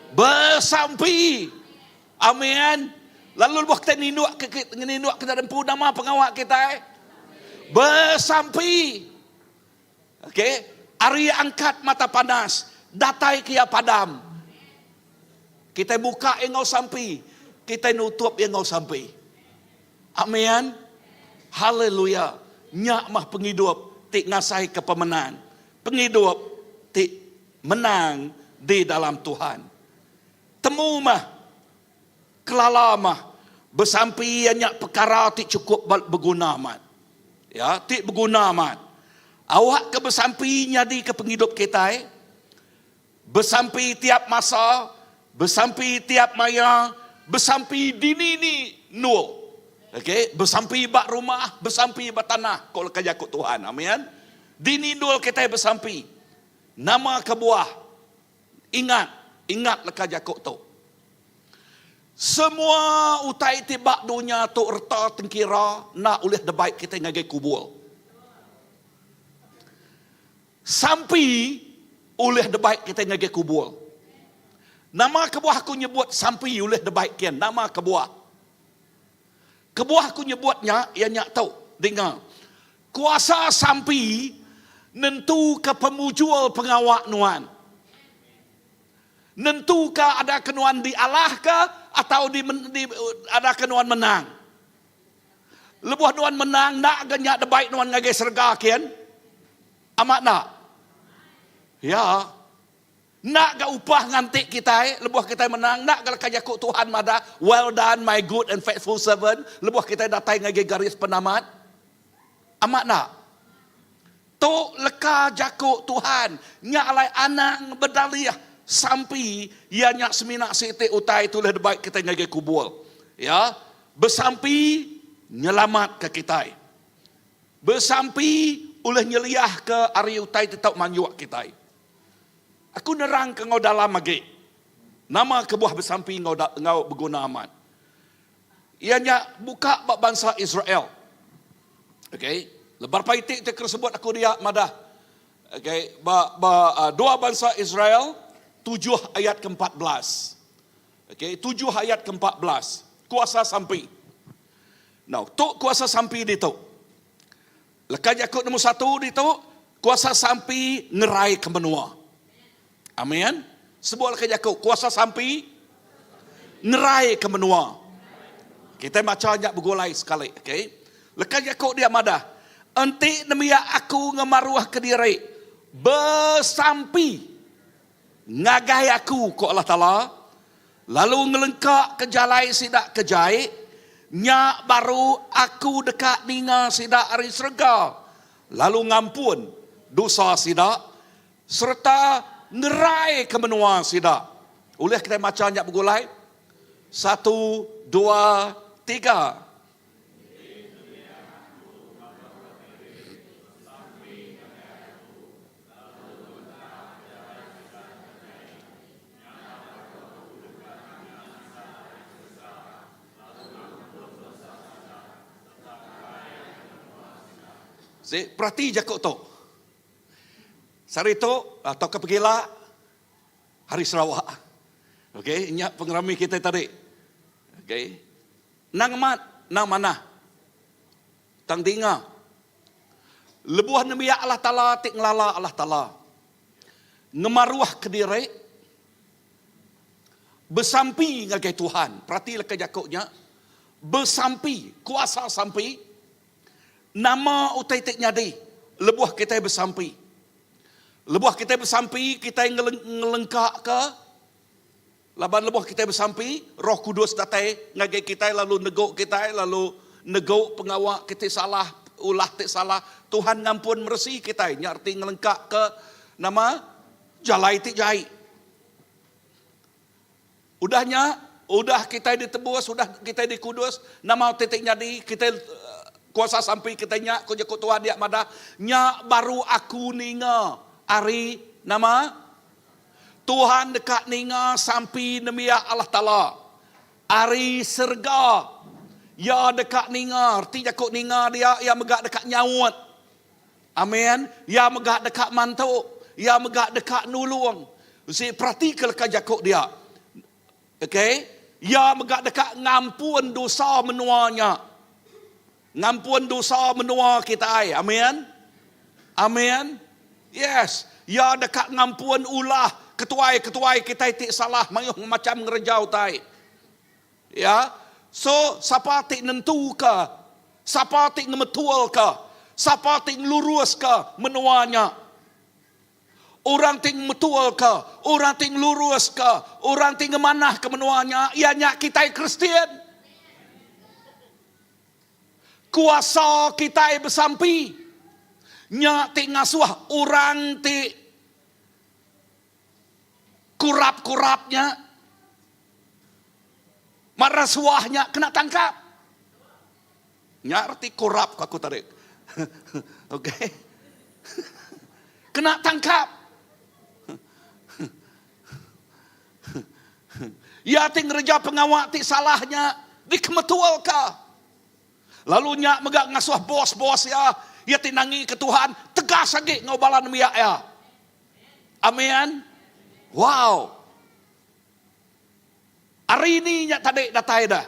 Besampi. Amen. Lalu lebuh kitai ninduk ke ninduk kita empu nama pengawa kitai? Besampi. Okey, ari angkat mata panas datai ke iya padam. Kitai buka iya enggau sampi, kitai nutup iya enggau sampi. Amen. Haleluya. Nya mah pengidup ti ngasaika pemenang. Pengidup ti menang di dalam Tuhan. Temu mah, kelala mah, besampi iya nya pekara ti chukup beguna amat. Ya, ti beguna amat. Awak ke besampi nyadika pengidup kitai, besampi tiap masa, besampi tiap maya, besampi dini-ni endur. Okey, besampi ba rumah, besampi ba tanah, ko leka jaku Tuhan. Amen. Dini endur kitai besampi. Nama kebuah? Ingat, ingat leka jaku tu. Semua utai ti ba dunya tu reta tengkira enda ulih debai kitai ngagai kubur. Sampi. ulih debai kitai ngagai kubur. Nama kebuah aku nyebut sampi ulih debai kian? Nama kebuah? Kebuah aku nyebut nya iya nya tu, dinga. Kuasa sampi nentuka pemujur pengawa nuan. Nentuka ada ke nuan dialahka atau di, di, ada ke nuan menang. Lebuh nuan menang enda ga nya debai nuan ngagai serega kin? Amat enda? Ya. Enda ga upah nganti kitai lebuh kitai menang, enda ga leka jaku Tuhan madah, Well done my good and faithful servant, lebuh kitai datai ngagai garis penamat? Amat enda? Tu leka jaku Tuhan. Nya alai anang bedalih sampi iya nya semina siti utai ti ulih dibai kitai ngagai kubur. Ya, besampi nyelamatka kitai. Besampi ulih nyeliahka ari utai ti tau manjuk kitai. Aku nerangka enggau dalam agi nama kebuah besampi enggau enggau beguna amat. Iya nya buka ba bansa Israel. Okay. Lebar iti ti sebut aku dia madah. Okay. Ba, ba uh, dua bansa Israel, tujuh ayat ke-14. Okay. Tujuh ayat ke-14. Kuasa sampi. Now, tu kuasa sampi ditu. Leka jaku nombor satu ditu, kuasa sampi ngerai ke menua. Amin. Sebut leka jaku, kuasa sampi ngerai ke menua. Kita maca nya begulai sekali, okey. Leka jaku dia madah, enti nembiak aku ngemaruh ke diri besampi ngagai aku ku Allah Taala lalu ngelengka ke jalai sida ke jai, nya baru aku deka ninga sida ari serega lalu ngampun dosa sida sereta ngeraika menua sida. Ulih kitai macha nya begulai? Satu, dua, tiga. See, perati jaku tu. Sehari tu tauka pegila Hari Sarawak. Okey, nya pengerami kita tadi. Okey. Nang amat, nang manah. Tang dinga. Lebuh nembiak Allah Taala ti ngelala Allah Taala. Ngemaruh ke diri besampi ngagai Tuhan. Perati leka jaku nya. Besampi, kuasa sampi. Nama utai ti nyadi lebuh kitai besampi? Lebuh kitai besampi, kitai ngelengkaka laban lebuh kitai besampi, Roh Kudus datai ngagai kitai lalu negu kitai lalu negu pengawa kitai salah, ulah ti salah. Tuhan ngampun meresi kitai. Nya reti ngelengkaka nama? Jalai ti jai. Udah nya, udah kitai ditebus, udah kitai dikudus, nama utai ti nyadi, kitai kuasa sampi kitai nya, ku jaku Tuhan dia madah, nya baru aku ninga ari nama? Tuhan deka ninga sampi nembiak Allah Taala ari serega. Iya deka ninga, reti jaku ninga dia, iya mega deka nyaut. Amin. Iya mega deka mantu. Iya mega deka nulung. Bisi peratika leka jaku dia. Okey. Iya mega deka ngampun dosa menua nya. Ngampun dosa menua kitai. Amin. Amin. Yes. Iya deka ngampun ulah ketuai-ketuai kitai ti salah mayuh macham ngereja utai. Ya. So, sapa ti nentuka, sapa ti ngemetulka, sapa ti ngeluruska menua nya? Orang ti ngemetulka, orang ti ngeluruska, orang ti ngemanahka menua nya, iya nya kitai Kristian. Kuasa kitai besampi nya ti ngasuh orang ti Kurap-kurap nya marasuah nya kena tangkap. Nya reti kurap ku aku tadi. Okey. Kena tangkap. Iya ti ngereja pengawa ti salah nya dikemetulka. Lalu nya mega ngasuh bos-bos iya, iya ti nangika Tuhan, tegas agi enggau bala nembiak iya. Amen. Wow. Ari ni nya tadi datai dah.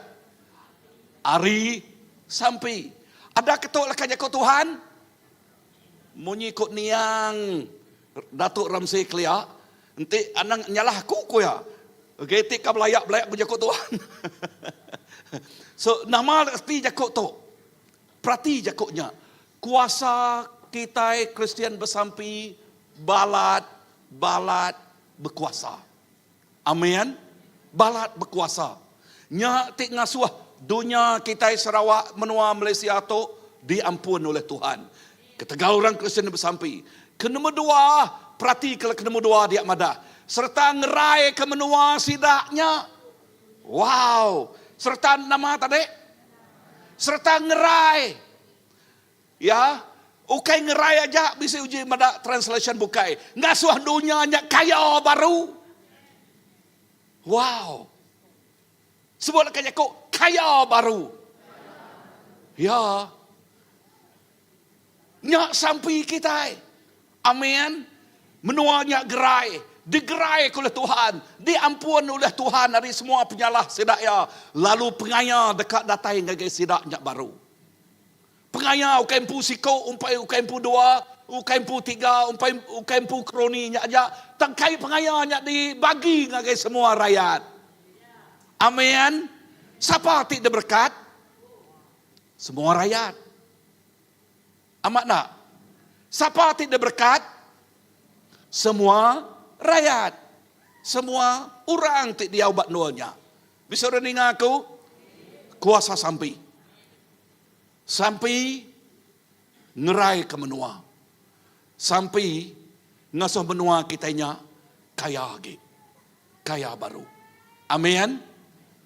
Ari sampi. Ada ketu leka jaku Tuhan? Munyi ku niang Datuk Ramsey kelia, enti anang nyalah aku ku iya. Okay, ti ka belayak belayak ku jaku Tuhan. so nama reti jaku tu? Perati jaku nya. Kuasa kitai Kristian besampi balat balat bekuasa. Amin. Balat bekuasa. Nya ti ngasuh dunya kitai Sarawak menua Malaysia tu diampun oleh Tuhan. Ketegal orang Kristian besampi. Ke nombor dua, perati ke ke nombor dua dia madah. Sereta ngerai ke menua sida nya. Wow. Sereta nama tadi? Sereta ngerai. Ya, ukai ngerai aja bisi uji meda translation bukai. Ngasuh dunya nya kaya baru. Wow. Sebut leka jaku kaya baru. Ya. Nya sampi kitai. Amin. Menua nya gerai. Digerai ke oleh Tuhan. Diampun oleh Tuhan ari semua penyalah sida iya. Lalu pengaya deka datai ngagai sida nya baru. Pengaya ukai empu siko, umpai ukai empu dua, ukai empu tiga, umpai ukai empu kroni nya aja, tang kai pengaya nya dibagi ngagai semua rayat. Amen. Sapa ti diberekat? Semua rayat. Amat enda? Sapa ti diberekat? Semua rayat. Semua orang ti diau ba endur nya. Bisi orang ninga aku? Kuasa sampi. Sampi ngeraika menua. Sampi ngasuh menua kitai nya kaya agi. Kaya baru. Amin.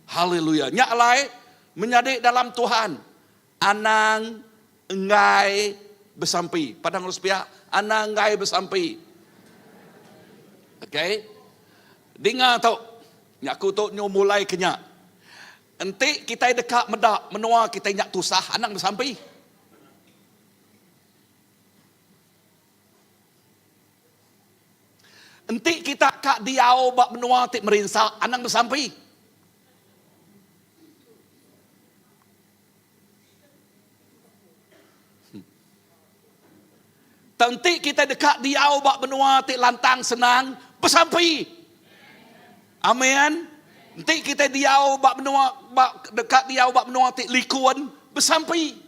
Haleluya. Nya alai menyadi dalam Tuhan anang enggai besampi. Padang urus pia, anang enggai besampi. Okay. Dinga tu. Nya aku tu nyu mulai ke nya. Enti kitai deka meda menua kitai nya tusah, anang besampi. Enti kita ka diau ba menua ti merinsa, anang besampi. Tang enti kitai deka diau ba menua ti lantang senang, besampi. Amen. Enti kitai diau ba menua ba deka diau ba menua ti likun, besampi.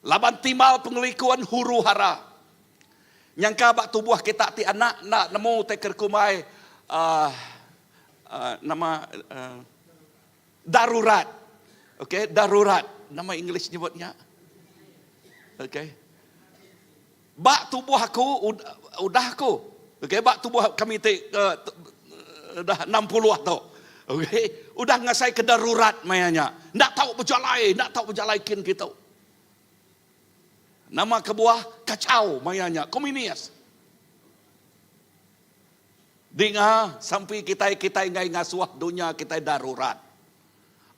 Laban timbal pengelikun huru hara. Nyangka ba tubuh kita ti anak enda nemu tai ke kumbai uhh nama uhh Darurat. Okey, darurat. Nama English nyebut nya? Okey. Ba tubuh aku udah aku. Okey, ba tubuh kami ti uh, dah 60 tu. Okey, udah ngasai ke darurat maya nya. Enda tau bejalai, enda tau bejalai kin kitu. Nama kebuah kacau maya nya, komunis. Dinga sampi kitai kitai enggai ngasuh dunya kitai darurat.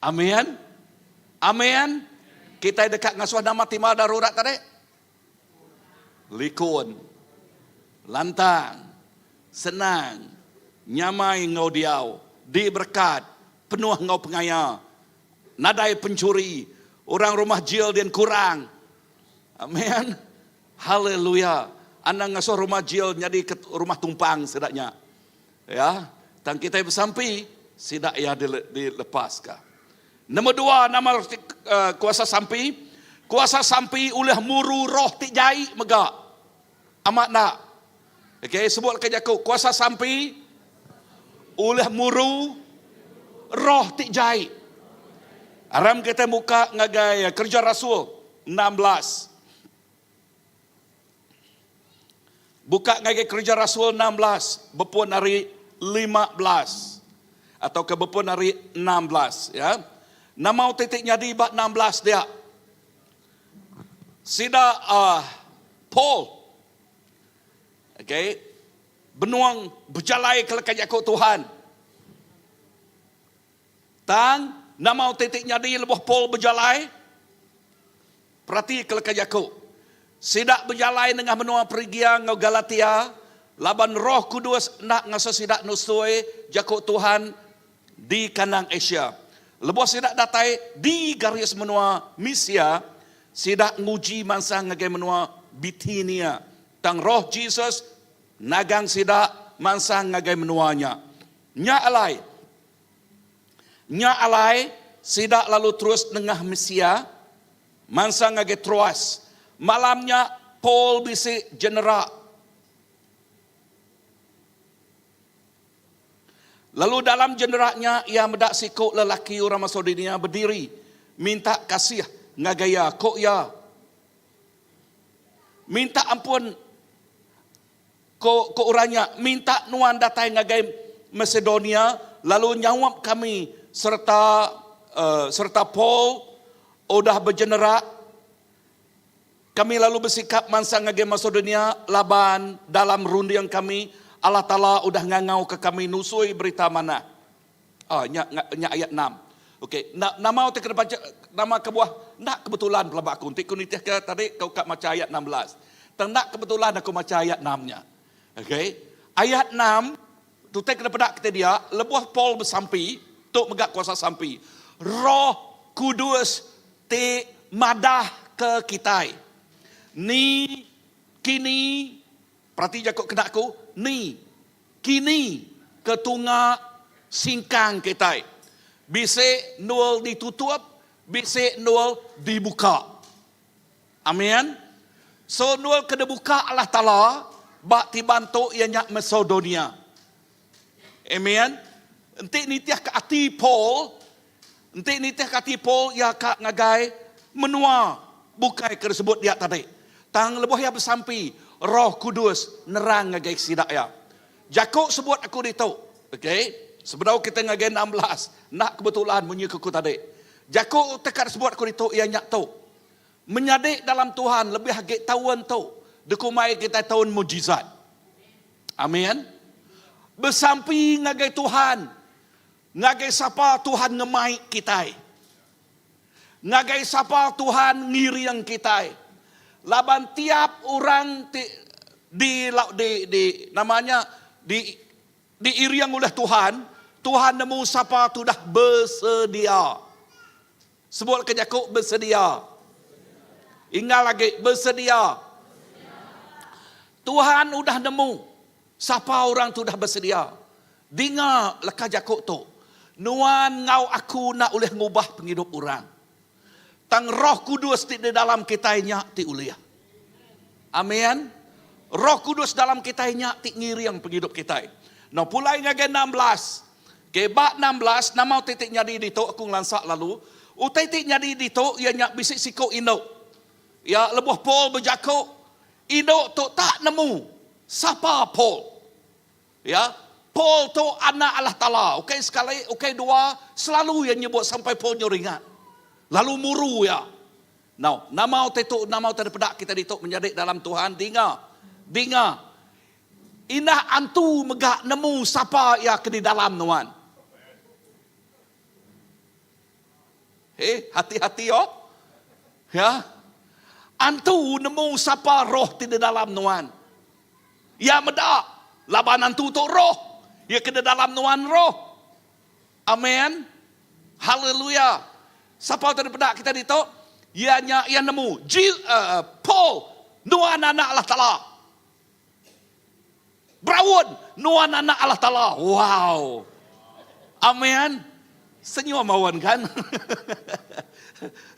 Amin. Amin. Kitai deka ngasuh nama timbal darurat tadi? Likun. Lantang. Senang. Nyamai enggau diau. Diberekat. Penuh enggau pengaya. Nadai penchuri. Orang rumah jil din kurang. Amin. Haleluya. Anang ngasuh rumah jil nyadi ke rumah tumpang sida nya. Ya, tang kitai besampi sida iya dilepaska. Nombor dua nama eh, kuasa sampi, kuasa sampi ulih muru roh ti jai mega. Amat enda? Okey, sebut ke jaku kuasa sampi ulih muru roh ti jai. Aram kitai muka ngagai Kerja Rasul 16. Buka ngagai Kereja Rasul 16 bepun ari 15 atau ke bepun ari 16 ya. Nama utai ti nyadi ba 16 dia? Sida uh, Paul okay, benuang bejalai ke leka jaku Tuhan. Tang, nama utai ti nyadi lebuh Paul bejalai? Peratika leka jaku. Sida bejalai nengah menua Prigia enggau Galatia. Laban Roh Kudus enda ngasuh sida nusui jaku Tuhan di kandang Asia. Lebuh sida datai di garis menua Misia, sida nguji mansang ngagai menua Bitinia. Tang Roh Jesus nagang sida mansang ngagai menua nya. Nya alai, nya alai sida lalu terus nengah Misia, mansang ngagai Troas. Malam nya, Paul bisi genera. Lalu dalam genera nya, iya meda siku lelaki orang Masedonia bediri minta kasih ngagai iya. Ku iya, Minta ampun, ku, ku orang nya, minta nuan datai ngagai Masedonia lalu nyaup kami sereta uh, sereta Paul udah bejenera Kami lalu besikap mansang ngagai Masedonia laban dalam runding kami, Allah Taala udah ngangauka kami nusui Berita Manah. Ah, nya nya ayat enam. Okey, na, nama utai ke dibacha nama kebuah enda kebetulan pelaba aku enti ku nitihka tadi kau ka macha ayat 16. Tang enda kebetulan aku macha ayat enam nya. Okey. Ayat enam tu utai ke dipeda kitai dia lebuh Paul besampi, tu mega kuasa sampi. Roh Kudus ti madah ke kitai. Ni, kini, perati jaku kena aku, ni, kini ke tunga singkang kitai. Bisi endul ditutup, bisi endul dibuka. Amin. So endul ke dibuka Allah Taala ba tiban tu iya nya Masedonia. Amen. Enti nitihka ati Paul, enti nitihka ati Paul iya ka ngagai menua bukai ke disebut dia tadi. Tang lebuh iya besampi, Roh Kudus nerang ngagai sida iya. Jaku sebut aku ditu, okey, sebedau kita ngagai 16, enda kebetulan munyi ke ku tadi. Jaku teka disebut aku ditu iya nya tu. Menyadi dalam Tuhan lebih agi taun tu dikumbai kitai taun mujizat. Amin. Besampi ngagai Tuhan, ngagai sapa Tuhan ngemai kitai. Ngagai sapa Tuhan ngiring kitai. Laban tiap orang ti di di di nama nya di diiring oleh Tuhan, Tuhan nemu sapa tudah besedia. Sebut ke jaku besedia. Ingal agi besedia. Tuhan udah nemu sapa orang tu udah besedia. Dinga leka jaku tu. Nuan enggau aku enda ulih ngubah pengidup orang. Tang Roh Kudus ti di dalam kitai nya ti ulih. Amin. Roh Kudus dalam kitai nya ti ngiring pengidup kitai. Now pulai ngagai 16. Ke ba 16 nama utai ti nyadi ditu aku ngelansa lalu. Utai ti nyadi ditu iya nya bisi siku indu. Iya lebuh Paul bejaku, indu tu tak nemu sapa Paul. Ya, Paul tu anak Allah Taala. Ukai sekali, ukai dua, selalu iya nyebut sampai Paul nyu ringat. Lalu muru iya. Now, nama utai tu, nama utai dipeda kita ditu menyadi dalam Tuhan, dinga. Dinga. Indah antu mega nemu sapa iya ke di dalam nuan. Hei, hati-hati oh. Ya. Antu nemu sapa roh ti di dalam nuan. Iya meda laban antu tu roh. Iya ke di dalam nuan roh. Amen. Haleluya. Sapa utai dipeda kita ditu? Iya nya iya nemu Jil, uh, Paul nuan anak Allah Taala. Beraun, nuan anak Allah Taala. Wow. Amen. Senyum awan kan?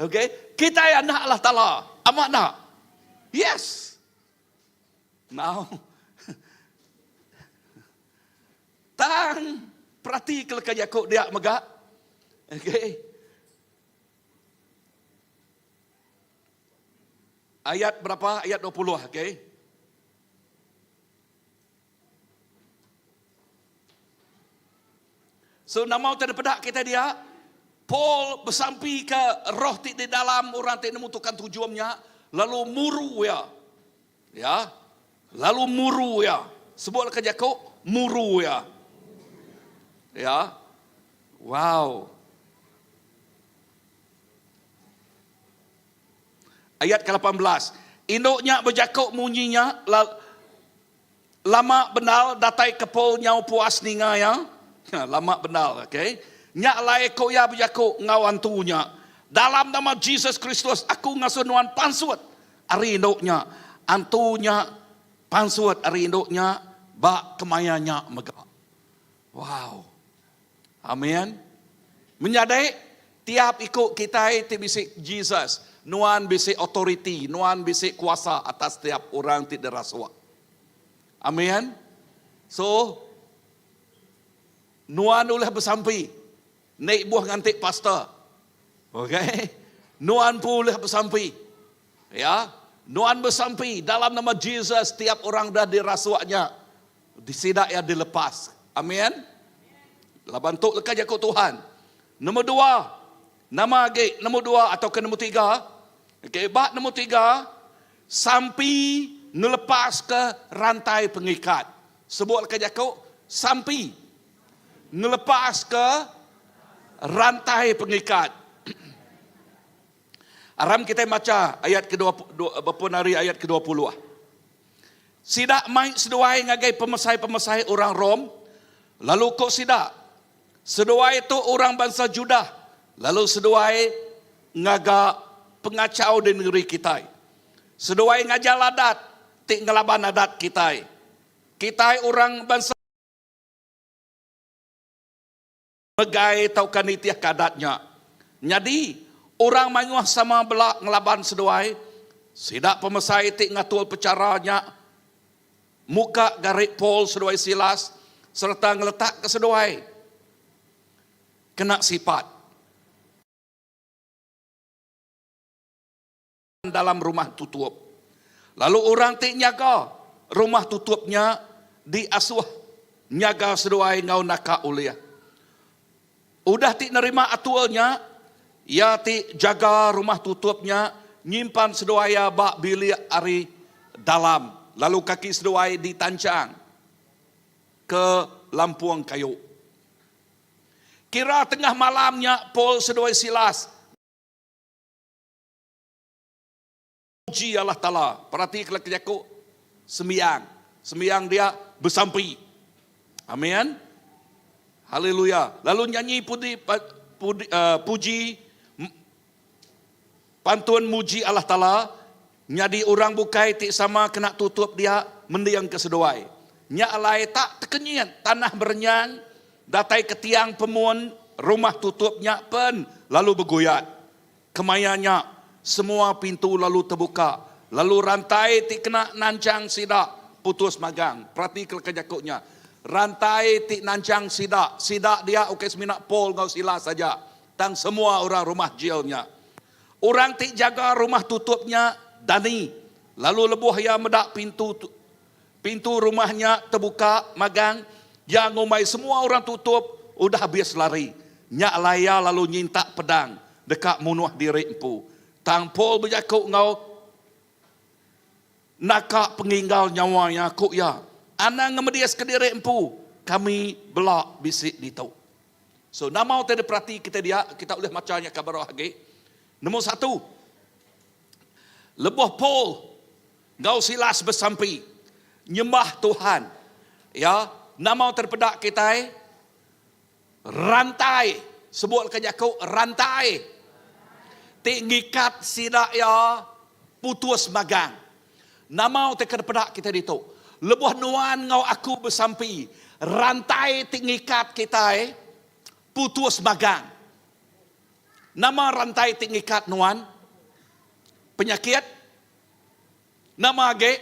okay. Kita anak Allah Taala. Amat nak? Yes. Now. Tang perhati ke leka jaku dia mega. Okay. Ayat berapa? Ayat 20, okey. So nama utai dipeda kita dia? Paul besampi ke roh ti di dalam orang ti nemu tukan tujumnya lalu muru ya. Ya. Lalu muru ya. Sebut ke jaku muru ya. Ya. Wow. Ayat ke-18. Indu nya bejaku munyi nya. Lama bendar datai ke Paul nyau puas ninga iya. Lama bendar, okay. Nya alai ku iya bejaku enggau antu nya, Dalam nama Jesus Kristus aku ngasuh nuan pansut ari indu nya. Antu nya pansut ari indu nya ba kemaya nya mega. Wow. Amin. Menyadi, tiap iku kitai ti bisi Jesus, nuan bisi autoriti, nuan bisi kuasa atas tiap orang ti dirasuk. Amin. So, nuan ulih besampi. Enda ibuh nganti pastor. Okay. Nuan pun ulih besampi. Ya. Nuan besampi dalam nama Jesus tiap orang dah dirasuk nya. Sida iya dilepas. Amin. Laban tu leka jaku Tuhan. Nombor dua, nama agi nombor dua atau ke nombor tiga? Okey, ba nombor tiga, sampi ngelepaska rantai pengikat. Sebut leka jaku, sampi ngelepaska rantai pengikat. Aram kitai macha ayat ke dua bepun ari ayat ke 20. Sida mai seduai ngagai pemesai-pemesai orang Rome, lalu ku sida, Seduai tu orang bansa Judah, lalu seduai ngaga pengachau di nengeri kitai. Seduai ngajar adat ti ngelaban adat kitai. Kitai orang bansa. Megai tauka nitihka adat nya. Nyadi, orang mayuh sama bela ngelaban seduai. Sida pemesai ti ngatur pechara nya muka gari Paul seduai Silas sereta ngeletakka seduai kena sipat. Dalam rumah tutup. Lalu orang ti nyaga rumah tutup nya diasuh nyaga seduai enggau naka ulih. Udah ti nerima atur nya, iya ti jaga rumah tutup nya nyimpan seduai iya ba bilik ari dalam lalu kaki seduai ditanchang ke lampung kayu. Kira tengah malam nya Paul seduai Silas. Muji Allah Taala. Perati ke leka jaku sembiang. Sembiang dia besampi. Amin. Haleluya. Lalu nyanyi pudi, pudi, uh, puji pantun muji Allah Taala nyadi orang bukai ti sama kena tutup dia mending ke seduai. Nya alai tak tekenyit tanah berenyang datai ke tiang pemun rumah tutup nya pen lalu beguyat. Kemaya nya, semua pintu lalu tebuka, lalu rantai ti kena nanchang sida putus magang. Peratika leka jaku nya. Rantai ti nanchang sida. Sida dia ukai semina Paul enggau Silas aja, tang semua orang rumah jil nya. Orang ti jaga rumah tutup nya dani, lalu lebuh iya meda pintu pintu rumah nya tebuka magang, iya ngumbai semua orang tutup udah abis lari. Nya alai iya lalu nyintak pedang deka munuh diri empu. Tang Paul bejaku enggau naka penginggal nyawa iya, ku iya, Anang ngemediska diri empu, kami bela bisi ditu. So nama utai diperati kita dia, kita ulih macha nya ka baruh agi. Nombor satu, lebuh Paul enggau Silas besampi nyembah Tuhan, ya, nama utai dipeda kitai? Rantai, sebut leka jaku rantai ti ngikat sida iya putus magang. Nama utai ke dipeda kitai ditu? Lebuh nuan enggau aku besampi, rantai ti ngikat kitai putus magang. Nama rantai ti ngikat nuan? Penyakit? Nama agi?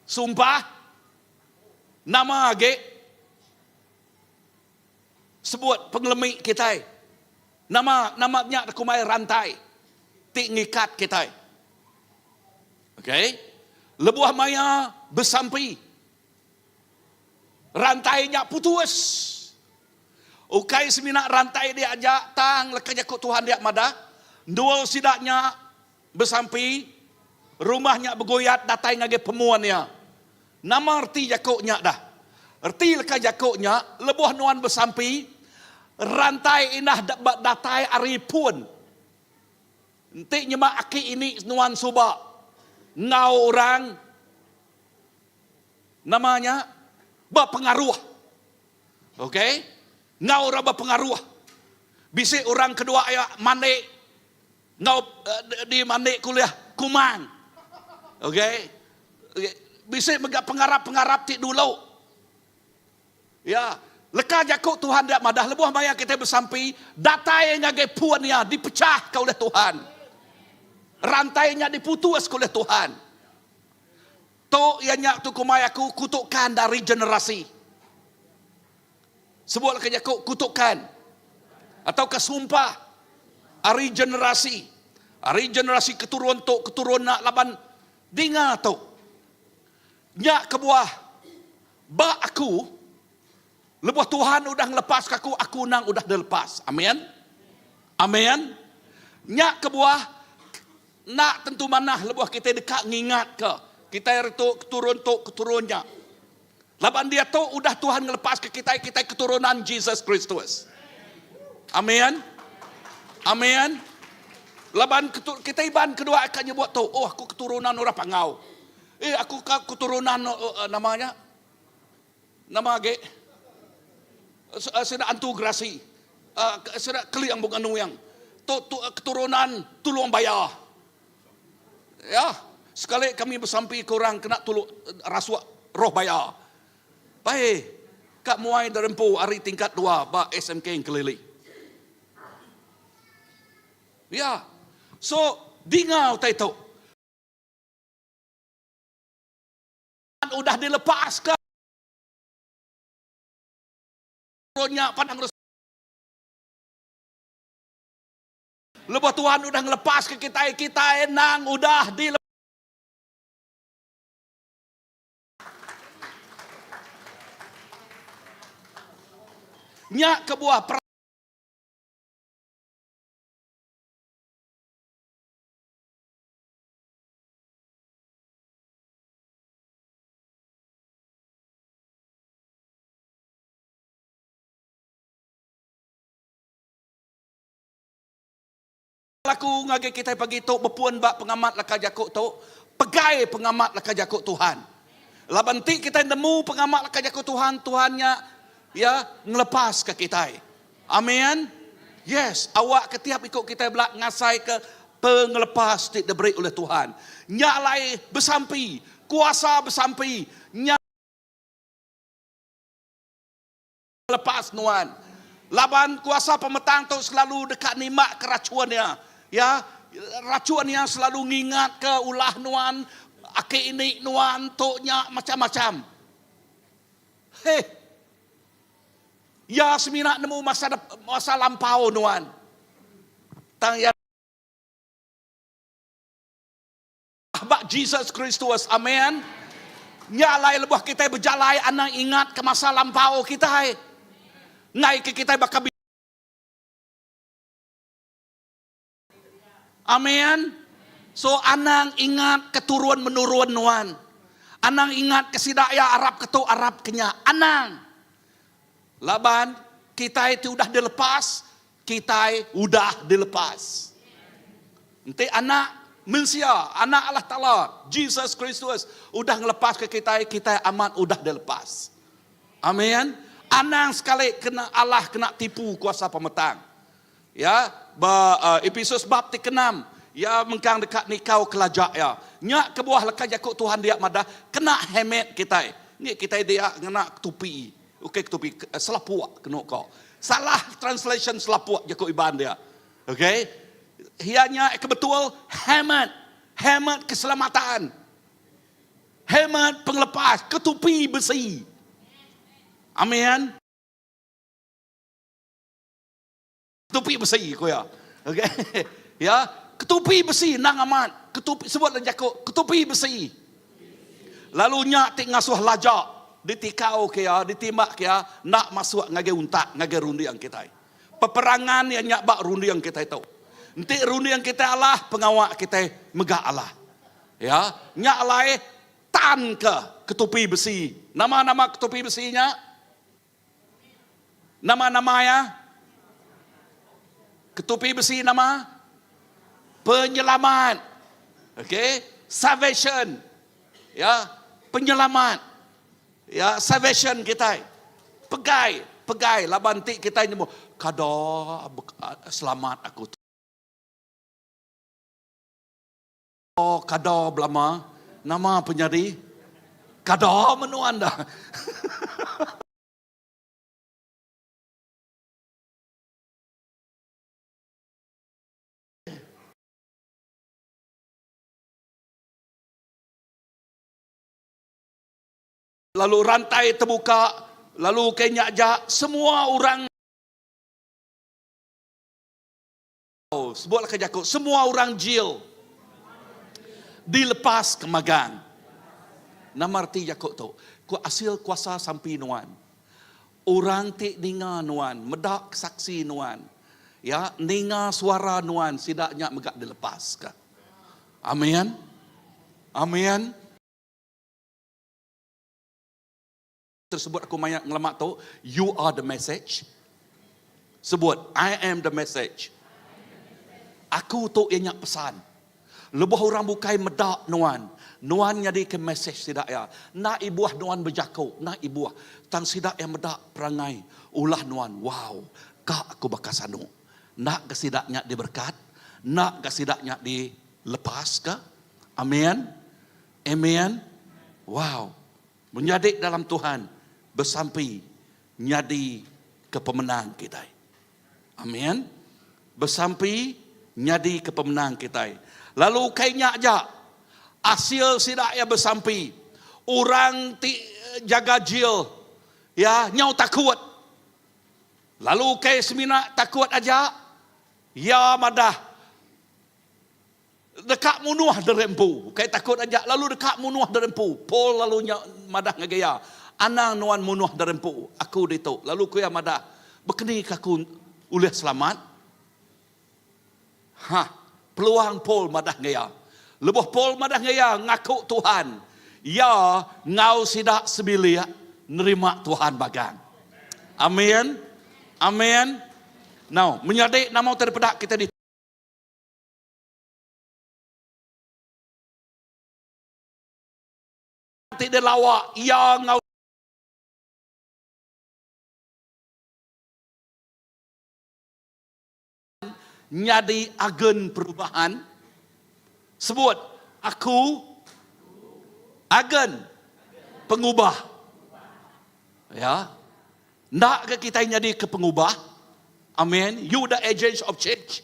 Sumpah? Nama agi? Sebut pengelemi kitai. Nama nama nya dikumbai rantai ti ngikat kitai. Okey. Lebuh maya besampi, rantai nya putus. Ukai semina rantai dia aja tang leka jaku Tuhan dia madah, endul sida nya besampi, rumah nya begoyat datai ngagai pemun iya. Nama reti jaku nya dah? Reti leka jaku nya, lebuh nuan besampi, rantai indah datai ari pun. Enti nyema aki ini nuan suba enggau orang Nama nya? Bepengaruh. Ok. Enggau orang bepengaruh. Bisi orang kedua iya mandi enggau di mandi kulih kumang. Ok. Bisi mega pengarap-pengarap ti dulu. Ya. Leka jaku Tuhan dia madah lebuh maya kitai besampi datai ngagai pun iya dipechahka ulih Tuhan. Rantai nya diputuska ulih Tuhan. Tu iya nya tu kumbai aku kutukan dari generasi. Sebut leka jaku kutukan atauka sumpah ari generasi. Ari generasi keturun tu keturun nya laban dinga tu. Nya kebuah ba aku lebuh Tuhan udah ngelepaska aku, aku endang udah dilepas. Amin. Amin. Nya kebuah enda tentu manah lebuh kitai deka ngingatka kitai ari tu keturun tu keturun nya. Laban diatu udah Tuhan ngelepaska kitai, kitai keturunan Jesus Kristus. Amin. Amin. Laban kitai Iban kedua ka nyebut tu, oh aku keturunan orang Panggau. Eh aku ka keturunan nama nya? Nama agi? Sida antu gerasi. Sida keling bunga nuing. Tu keturunan tulung baya. Ya, sekali kami besampi ke orang kena tulung rasuk roh baya. Bai ka muai derempu ari tingkat dua ba SMK Engkelili. Ya. So dinga utai tu. Udah dilepaska nya padang Lebuh Tuhan udah ngelepaska kitai, kitai endang udah dilepaska. Nya kebuah Aku ngagai kitai pagi tu bepun ba pengamat leka jaku tu, pegai pengamat leka jaku Tuhan. Laban enti kitai nemu pengamat leka jaku Tuhan, Tuhan nya iya ngelepaska kitai. Amen. Yes, awakka tiap iku kitai bela ngasaika pengelepas ti diberi ulih Tuhan. Nya alai besampi, kuasa besampi nya lepas nuan. Laban kuasa pemetang tu selalu deka nimbakka rachun iya. Ya, rachun iya selalu ngingatka ulah nuan, aki ini nuan tu nya macam-macam. Heh. Iya semina nemu masa masa lampau nuan. Tang iya ba Jesus Kristus. Amen. Nya alai lebuh kitai bejalai anang ingat ke masa lampau kitai. Enggai ke kitai baka Amen. So anang ingat ke turun menurun nuan. Anang ingat ke sida iya arap ke tu arap ke nya. Anang. Laban kitai ti udah dilepas, kitai udah dilepas. Enti anak mensia, anak Allah Taala, Jesus Kristus udah ngelepaska kitai, kitai amat udah dilepas. Amen. Anang sekali kena alah kena tipu kuasa pemetang. Ya, ba uh, Episus bab ti keenam, ya mengkang deka nikau kelaja ya. Nya kebuah leka jaku Tuhan dia madah kena hemet kitai. Ngi kitai dia ngena ketupi. Ukai ketupi selapuk kenu ko. Salah translation selapuk jaku Iban dia. Okay. Iya nya ke betul hemet. Hemet keselamatan. Hemet pengelepas ketupi besi. Amin. Ketupi besi ku iya. Okey. Ya, ketupi besi endang amat. Ketupi sebut dalam jaku ketupi besi. Lalu nya ti ngasuh laja ditikau ke iya, ditimbak ke iya enda masuk ngagai untak, ngagai runding kitai. Peperangan iya nya ba runding kitai tu. Enti runding kitai alah, pengawa kitai mega alah. Ya, nya alai tan ke ketupi besi. Nama-nama ketupi besi nya? Nama nama iya? Ketupi besi nama? Penyelamat. Okey, salvation. Ya, penyelamat. Ya salvation kitai. Pegai, pegai laban ti kitai nemu kada selamat aku tu. Kada belama nama penyadi kada menua enda. Lalu rantai tebuka, lalu ke nya aja semua orang sebutlah ke jaku semua orang jil dilepas ke magang. Nama reti jaku tu? Ku asil kuasa sampi nuan. Orang ti ninga nuan, meda kesaksi nuan, ya, ninga suara nuan sida nya mega dilepaska. Amin. Amin. Tersebut aku maya ngelama tu, you are the message. Sebut, I am the message. Aku tu iya nya pesan. Lebuh orang bukai meda nuan, nuan nyadika mesej sida iya. Enda ibuh nuan bejaku, enda ibuh. Tang sida iya meda perangai ulah nuan, wow, ka aku baka sanu. Enda ga sida nya diberekat? Enda ga sida nya dilepaska? Amen. Amen. Wow. Menyadi dalam Tuhan besampi nyadi ke pemenang kitai. Amin. Besampi nyadi ke pemenang kitai. Lalu ukai nya aja. Asil sida iya besampi. Orang ti jaga jil ya nyau takut. Lalu ukai semina takut aja, iya madah deka munuh diri empu. Ukai takut aja lalu deka munuh diri empu. Paul lalu nya madah ngagai iya, Anang nuan munuh diri empu. Aku ditu. Lalu ku iya madah, Bekeni ke aku ulih selamat? Hah, peluang Paul madah ngagai iya. Lebuh Paul madah ngagai iya ngaku Tuhan, iya enggau sida sebilik nerima Tuhan magang. Amin. Amin. Now, menyadi nama utai dipeda kita ditu. Ti dilawa iya enggau nyadi agen perubahan. Sebut, Aku agen pengubah. Ya. Enda ke kitai nyadi ke pengubah? Amen. You the agents of change.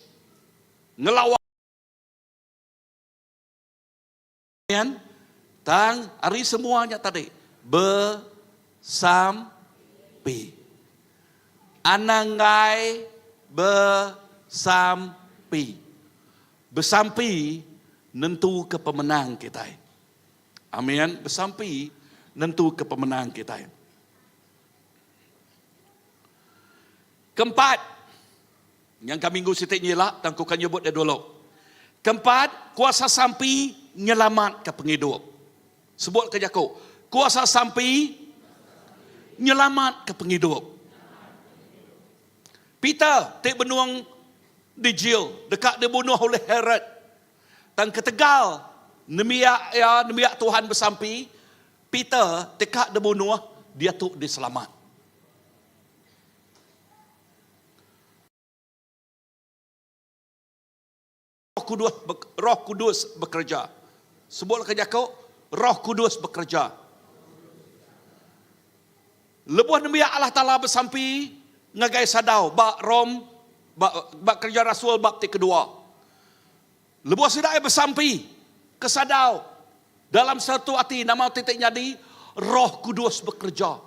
Ngelawa Amen. Tang ari semua nya tadi besampi. Anang enggai besampi. Besampi nentuka pemenang kitai. Amen. Besampi nentuka pemenang kitai. Keempat, nyangka minggu siti nyila tang ku ka nyebut dia dulu. Keempat, kuasa sampi nyelamatka pengidup. Sebut ke jaku, kuasa sampi nyelamatka pengidup. Peter ti benung dijil deka dibunuh oleh Herod. Tang ketegal nembiak iya, nembiak Tuhan besampi, Peter deka dibunuh diatu diselamat. Roh Kudus, Roh Kudus bekerja. Sebut ke jaku, Roh Kudus bekerja. Lebuh nembiak Allah Taala besampi ngagai sadau ba Rom ba, ba kerja rasul bab ti kedua. Lebuh sida iya besampi ke sadau dalam satu ati nama ti ti nyadi Roh Kudus bekerja.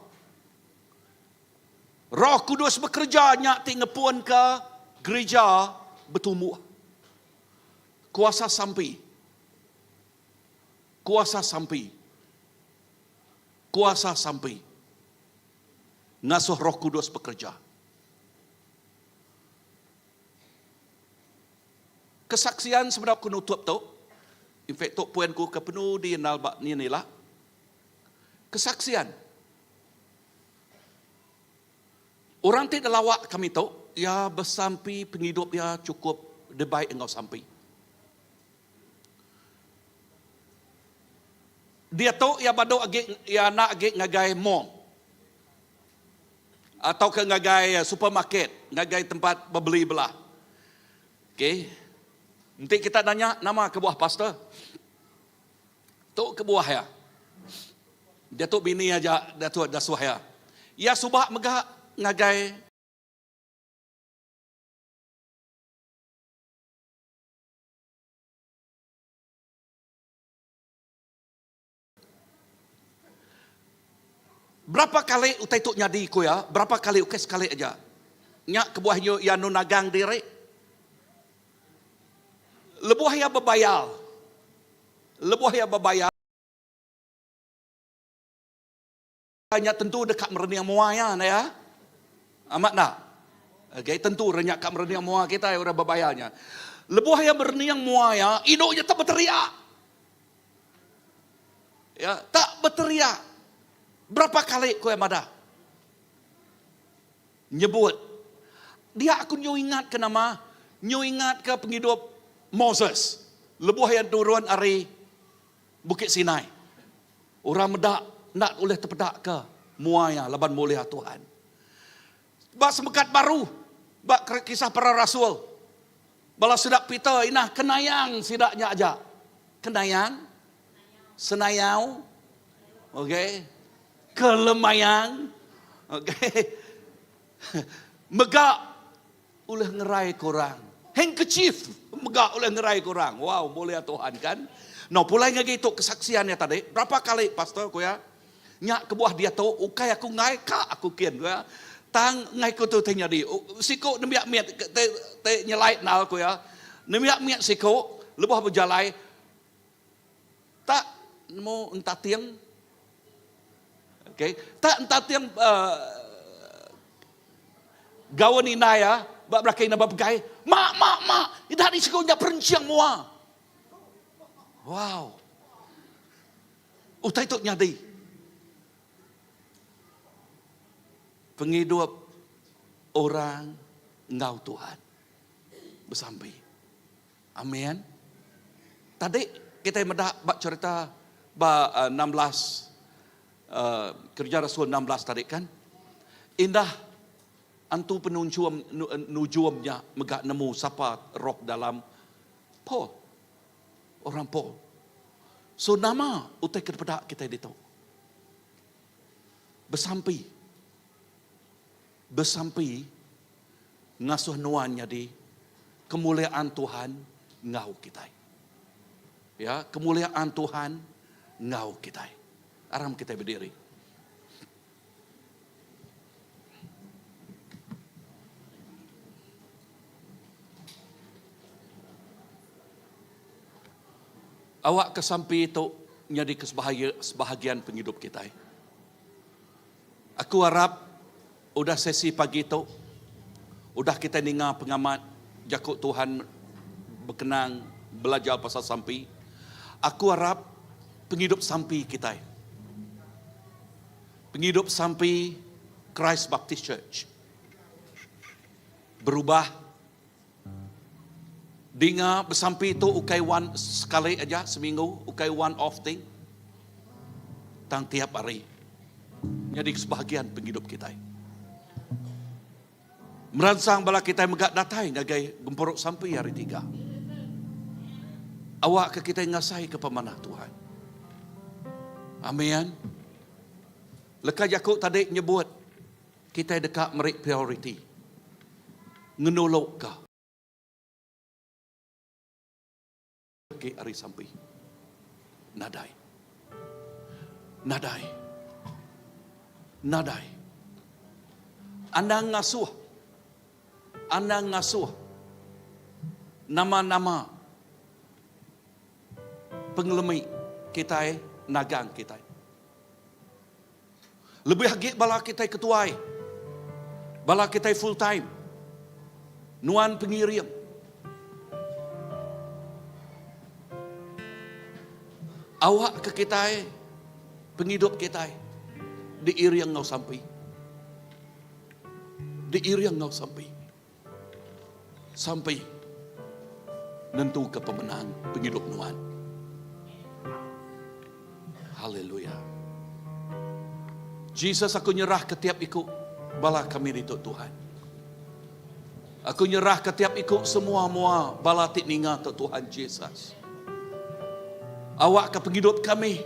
Roh Kudus bekereja nya ti ngepunka gerija betumbuh. Kuasa sampi. Kuasa sampi. Kuasa sampi. Ngasuh Roh Kudus bekereja. Kesaksian sebedau aku nutup tu, in fact tu poin ku ke penudi endal ba ni ila. Kesaksian. Orang ti nelawa kami tu, iya besampi pengidup iya chukup dibai enggau sampi. Diatu iya badu agi iya enda agi ngagai mall tauka ngagai supermarket, ngagai tempat bebeli belah. Okey. Enti kita nanya nama kebuah pastor? Tu kebuah iya. Diatu bini aja diatu dasuh iya. Iya suba mega ngagai Berapa kali utai tu nyadi ku iya, berapa kali ukai sekali aja. Nya kebuah nyu iya anu nagang diri. Lebuh iya bebayar, lebuh iya bebayar nya tentu deka merening mua iya enda iya. Amat enda? Okay, tentu orang nya ka merening mua kitai orang bebayar nya. Lebuh iya merening mua iya, indu nya tak beteriak. Ya, tak beteriak. Berapa kali ku iya madah? Nyebut. Dia aku nyu ingat ke nama? Nyu ingat ke pengidup Moses lebuh iya turun ari Bukit Sinai. Orang meda enda ulih tepeda ke mua iya laban mulia Tuhan. Ba semekat baru, ba kisah para rasul, bala sida Peter inah kenayang sida nya aja. Kenayang, senayau, okay, kelemayang, okay, mega Ulih ngerai ke orang. Handkerchief mega ulih ngerai ke orang. Wow, mulia Tuhan kan. No, pulai ngagai tu kesaksian iya tadi. Berapa kali pastor ku iya, nya kebuah diatu ukai aku enggai ka aku kin ku iya. Tang enggai ku tu ti nyadi. Siku nembiak mit ti ti nyelai endal ku iya. Nembiak mit siku lebuh bejalai tak nemu entating. Okay, tak entating uh, Gaun indai iya ba belakang indah bepegai, Mak, mak, mak, indah di siku nya perenching mua. Wow. Utai tu nyadi. Pengidup orang enggau Tuhan. Besampi. Amin. Tadi kita meda ba cerita ba 16 Kereja Rasul 16 tadi kan. Indah antu penunjum nujum nya mega nemu sapa roh dalam Paul. Orang Paul. So nama utai ke dipeda kitai ditu? Besampi. Besampi ngasuh nuan nyadi kemuliaan Tuhan enggau kitai. Ya, kemuliaan Tuhan enggau kitai. Aram kitai bediri. Awakka sampi tu nyadika sebahagian pengidup kitai. Aku arap udah sesi pagi tu, udah kitai ninga pengamat jaku Tuhan bekenang belajar pasal sampi, aku arap pengidup sampi kitai, pengidup sampi Christ Baptist Church berubah. Dinga besampi tu ukai one sekali aja seminggu, ukai one off thing. Tang tiap hari nyadi sebahagian pengidup kitai. Meransang bala kitai mega datai ngagai gempuru sampi hari tiga. Awakka kitai ngasaika pemanah Tuhan. Amin. Leka jaku tadi nyebut Kitai deka meri prioriti ngenuluka agi ari sampi. Nadai. Nadai. Nadai. Anang ngasuh. Anang ngasuh nama-nama pengelemi kitai nagang kitai. Lebih agi bala kitai ketuai, bala kitai full time, nuan pengiring. Awak ke kitai, pengidup kitai diiring enggau sampi. Diiring enggau sampi. Sampi nentuka pemenang pengidup nuan. Haleluya. Jesus aku nyerah ke tiap iku bala kami ditu Tuhan. Aku nyerah ke tiap iku semua mua bala ti ninga tu Tuhan Jesus. Awak ke pengidup kami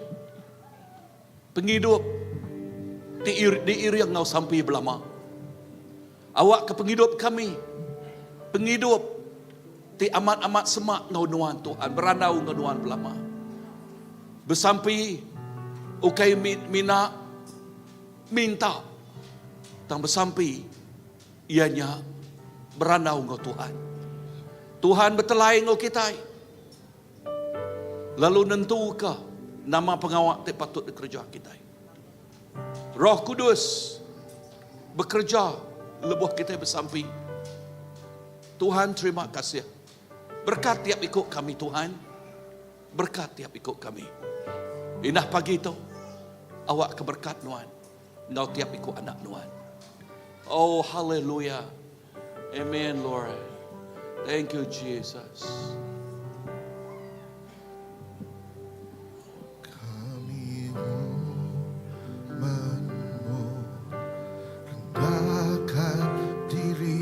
pengidup ti diiring enggau sampi belama. Awak ke pengidup kami pengidup ti amat-amat semak enggau nuan Tuhan, berandau enggau nuan belama. Besampi ukai mina minta tang besampi iya nya berandau enggau Tuhan. Tuhan betelai enggau kitai lalu nentuka nama pengawa ti patut dikereja kitai. Roh Kudus bekereja lebuh kitai besampi. Tuhan terima kasih. Berkat tiap iku kami Tuhan. Berkat tiap iku kami. Indah pagi tu awak ke berkat nuan enggau tiap iku anak nuan. Oh haleluya. Amen Lord. Thank you Jesus. Kami umatmu rendahkan diri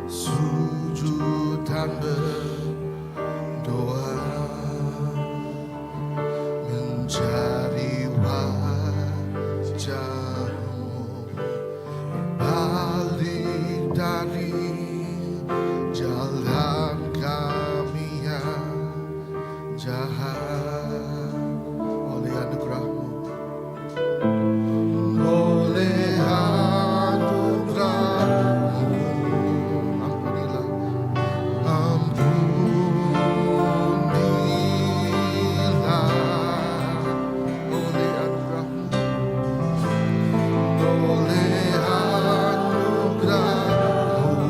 sujud dan berdoa mencari wajahmu berbalik dari jalan kami yang jahat oleh anugerahmu oleh anugerahmu ampunilah ampunilah oleh anugerahmu oleh anugerahmu.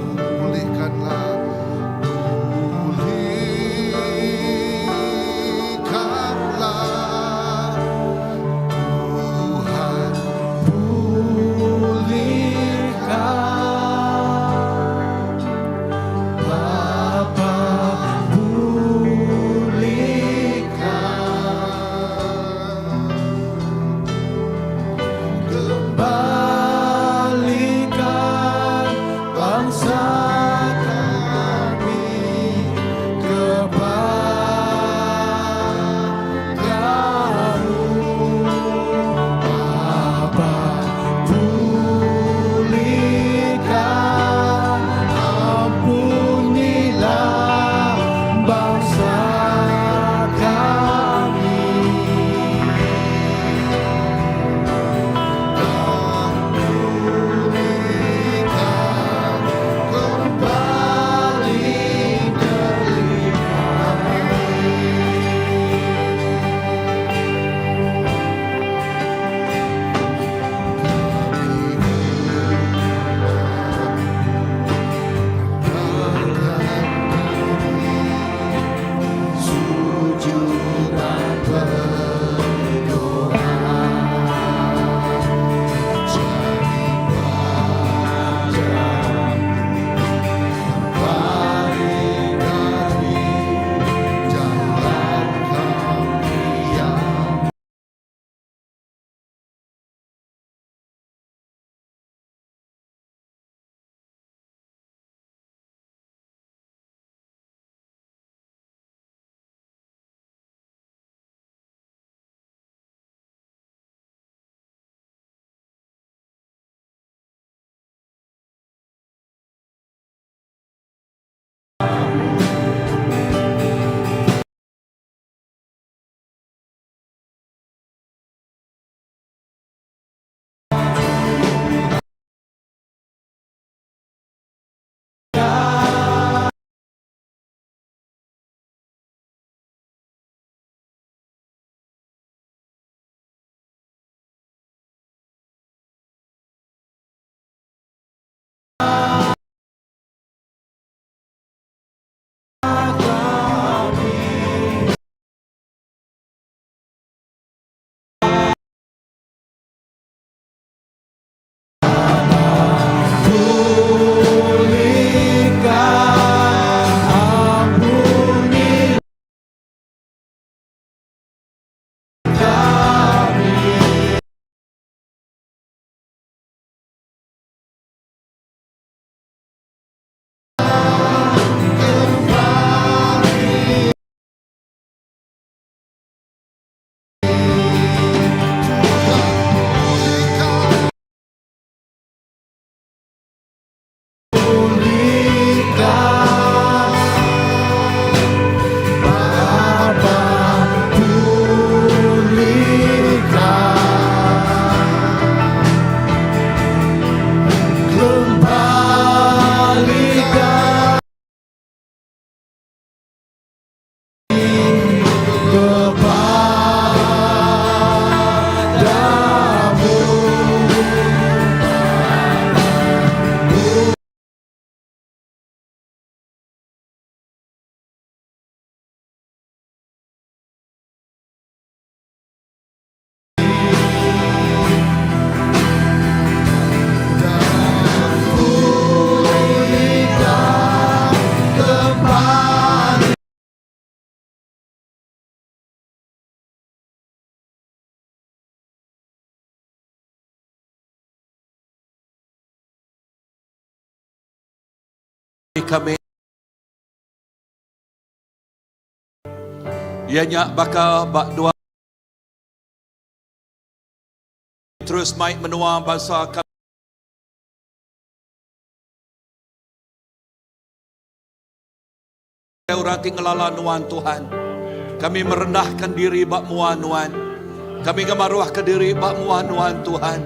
Kami iya nya baka ba dua terus mai menua bansa kami orang ti ngelala nuan Tuhan. Kami merendahkan diri ba mua nuan. Kami ngemaruhka diri ba mua nuan Tuhan.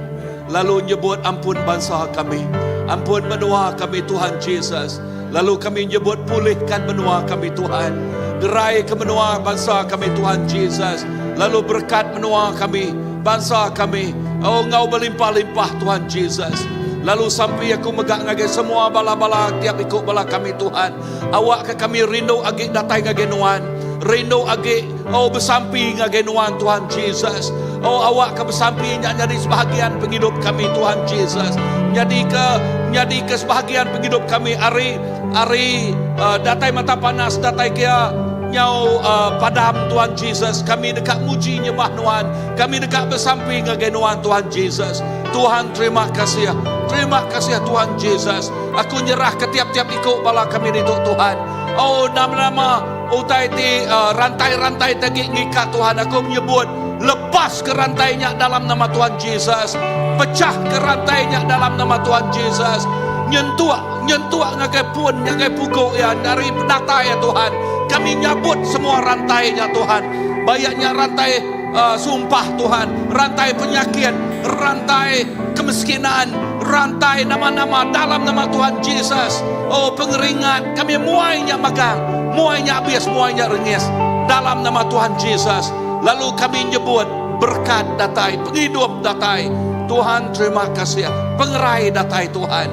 Lalu nyebut ampun bansa kami. Ampun menua kami Tuhan Jesus. Lalu kami nyebut pulihkan menua kami Tuhan. Gerai ke menua bansa kami Tuhan Jesus. Lalu berkat menua kami, bansa kami. Oh enggau belimpah-limpah Tuhan Jesus. Lalu sampi aku mega ngagai semua bala-bala tiap iku bala kami Tuhan. Awakka kami rindu agi datai ngagai Nuan. Rindu agi oh besampi ngagai Nuan Tuhan Jesus. Oh awakka besampi nya nyadi sebahagian pengidup kami Tuhan Jesus. Nyadi ke nyadi ke sebahagian pengidup kami ari ari uh, datai mata panas datai kia nyau uh, padam Tuhan Jesus. Kami deka muji nyembah Nuan. Kami deka besampi ngagai Nuan Tuhan Jesus. Tuhan terima kasih. Terima kasih Tuhan Jesus. Aku nyerah ke tiap-tiap iku bala kami ditu Tuhan. Oh nama-nama utai ti uh, rantai-rantai tagi ngikat Tuhan. Aku menyebut lepas ke rantainya dalam nama Tuhan Jesus. Pecah ke rantainya dalam nama Tuhan Jesus. Nyentuh, nyentuh ngagai pun, ngagai pukul ya dari penatai ya Tuhan. Kami nyabut semua rantainya Tuhan. Bayaknya rantai uh, sumpah Tuhan, rantai penyakit, rantai kemiskinan, rantai nama-nama dalam nama Tuhan Jesus. Oh pengeringat kami muainya magang, muainya habis, muainya rengis dalam nama Tuhan Jesus. Lalu kami nyebut berkat datai, penghidup datai. Tuhan terima kasih. Pengerai datai Tuhan.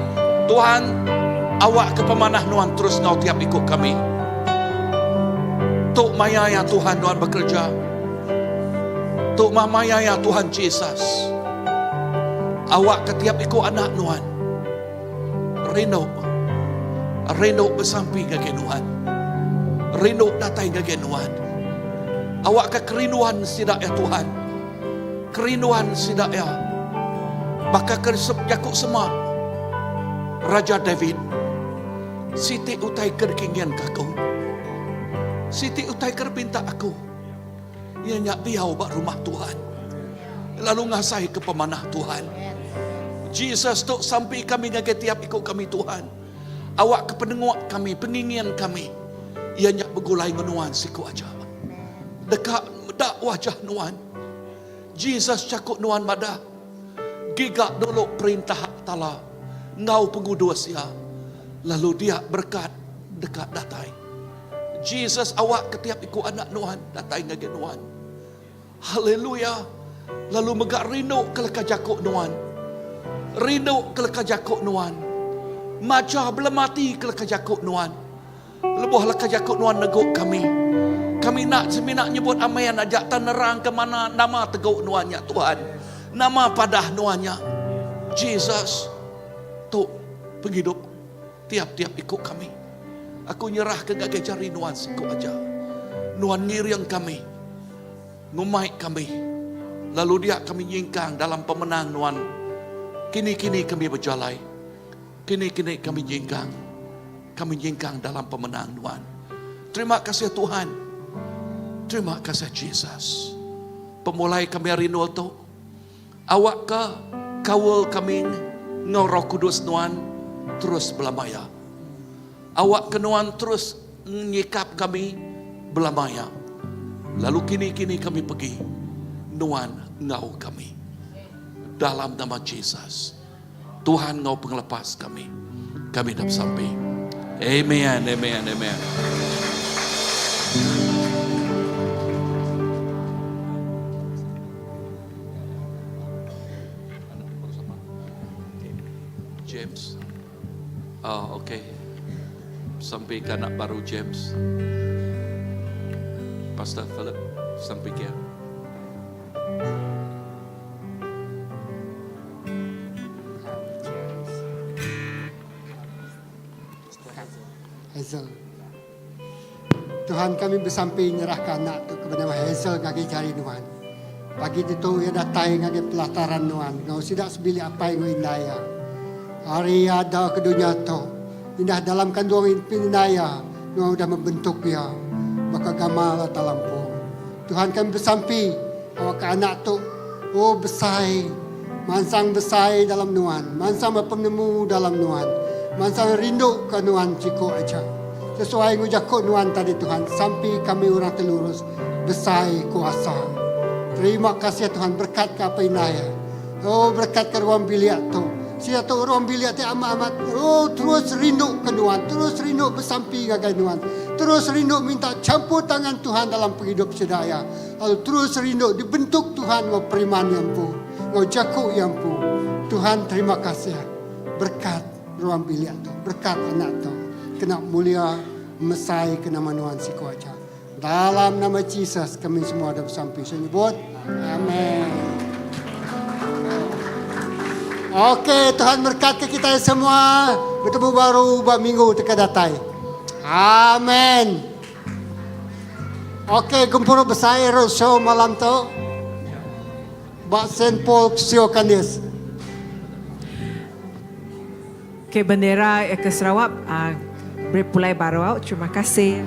Tuhan awak ke pemanah nuan terus ngau tiap ikut kami. Tuk maya ya Tuhan nuan bekerja. Tuk maya ya Tuhan Jesus. Awak ke tiap ikut anak nuan. Rindu. Rindu besampi ngagai nuan. Rindu datai ngagai nuan. Awak ke kerinduan sidak ya Tuhan. Kerinduan sidak ya. Baka ke jaku semak. Raja David. Siti utai ke dikingin ke aku. Siti utai ke dipinta aku. Iya nya diau ba rumah Tuhan. Lalu ngasai ke pemanah Tuhan. Jesus tu sampi kami ngagai tiap iku kami Tuhan. Awak ke penenguk kami, pengingin kami. Iya nya begulai ngan nuan siku aja. Deka meda wajah nuan. Jesus jaku nuan madah. Giga dulu perintah Allah enggau pengudus iya. Lalu dia berkat deka datai. Jesus awak ke tiap iku anak nuan datai ngagai nuan. Haleluya. Lalu mega rindu ke leka jaku nuan. Rindu ke leka jaku nuan. Macha belemati ke leka jaku nuan. Lebuh leka jaku nuan negu kami. Kami nak semina nyebut amen aja tan nerang ke mana nama tegu nuan nya Tuhan. Nama padah nuan nya. Jesus tu penghidup tiap-tiap iku kami. Aku nyerah ke ngagai jari nuan siku aja. Nuan ngiring kami. Ngumai kami. Lalu dia kami nyingkang dalam pemenang nuan. Kini-kini kami berjalai. Kini-kini kami nyingkang. Kami nyingkang dalam pemenang nuan. Terima kasih Tuhan. Terima kasih Jesus. Pemulai kami hari nul tu. Awak ke kawal kami ngau Roh Kudus nuan terus belamaya. Awak ke nuan terus nyikap kami belamaya. Lalu kini-kini kami pergi nuan ngau kami. Dalam nama Jesus. Tuhan ngau pengelepas kami. Kami dah sampai. Amen, amen, amen. James. Oh, okay. Sampai ke anak baru James. Pastor Philip sampai ke. Hazel. Tuhan kami besampi nyerahkan anak tu kepada Hazel ngagai jari Nuan. Pagi itu ia datai ngagai pelataran Nuan. Ngau sidak sebilik apa yang indai ya. Hari ada ke dunia tu. Indah dalam kandung indai iya, nuan udah membentuk iya baka gamal atau lampu. Tuhan kami besampi awakka anak tu oh besai mansang besai dalam nuan, mansang bepenemu dalam nuan, mansang rindu ke nuan siku aja. Sesuai enggau jaku nuan tadi Tuhan, sampi kami orang ti lurus besai kuasa. Terima kasih Tuhan berkat ke apai indai iya. Oh berkat ke ruang bilik tu. Sida tu ruang bilik ti amat-amat oh terus rindu ke nuan, terus rindu besampi ngagai nuan, terus rindu minta campur tangan Tuhan dalam pengidup sida iya, lalu terus rindu dibentuk Tuhan enggau periman iya empu, enggau jaku iya empu. Tuhan terima kasih berkat ruang bilik tu, berkat anak tu kena mulia mesai ke nama nuan siku aja. Dalam nama Jesus kami semua ada besampi. Saya nyebut Amen. Okey, Tuhan berkat ke kita semua. Bertemu baru buat minggu teka datai. Amen. Okey, gempuru besar road show malam tu. Bak St. Paul Sio Kandis. Okey, bendera ke Sarawak uh, beri pulai baru. Terima kasih.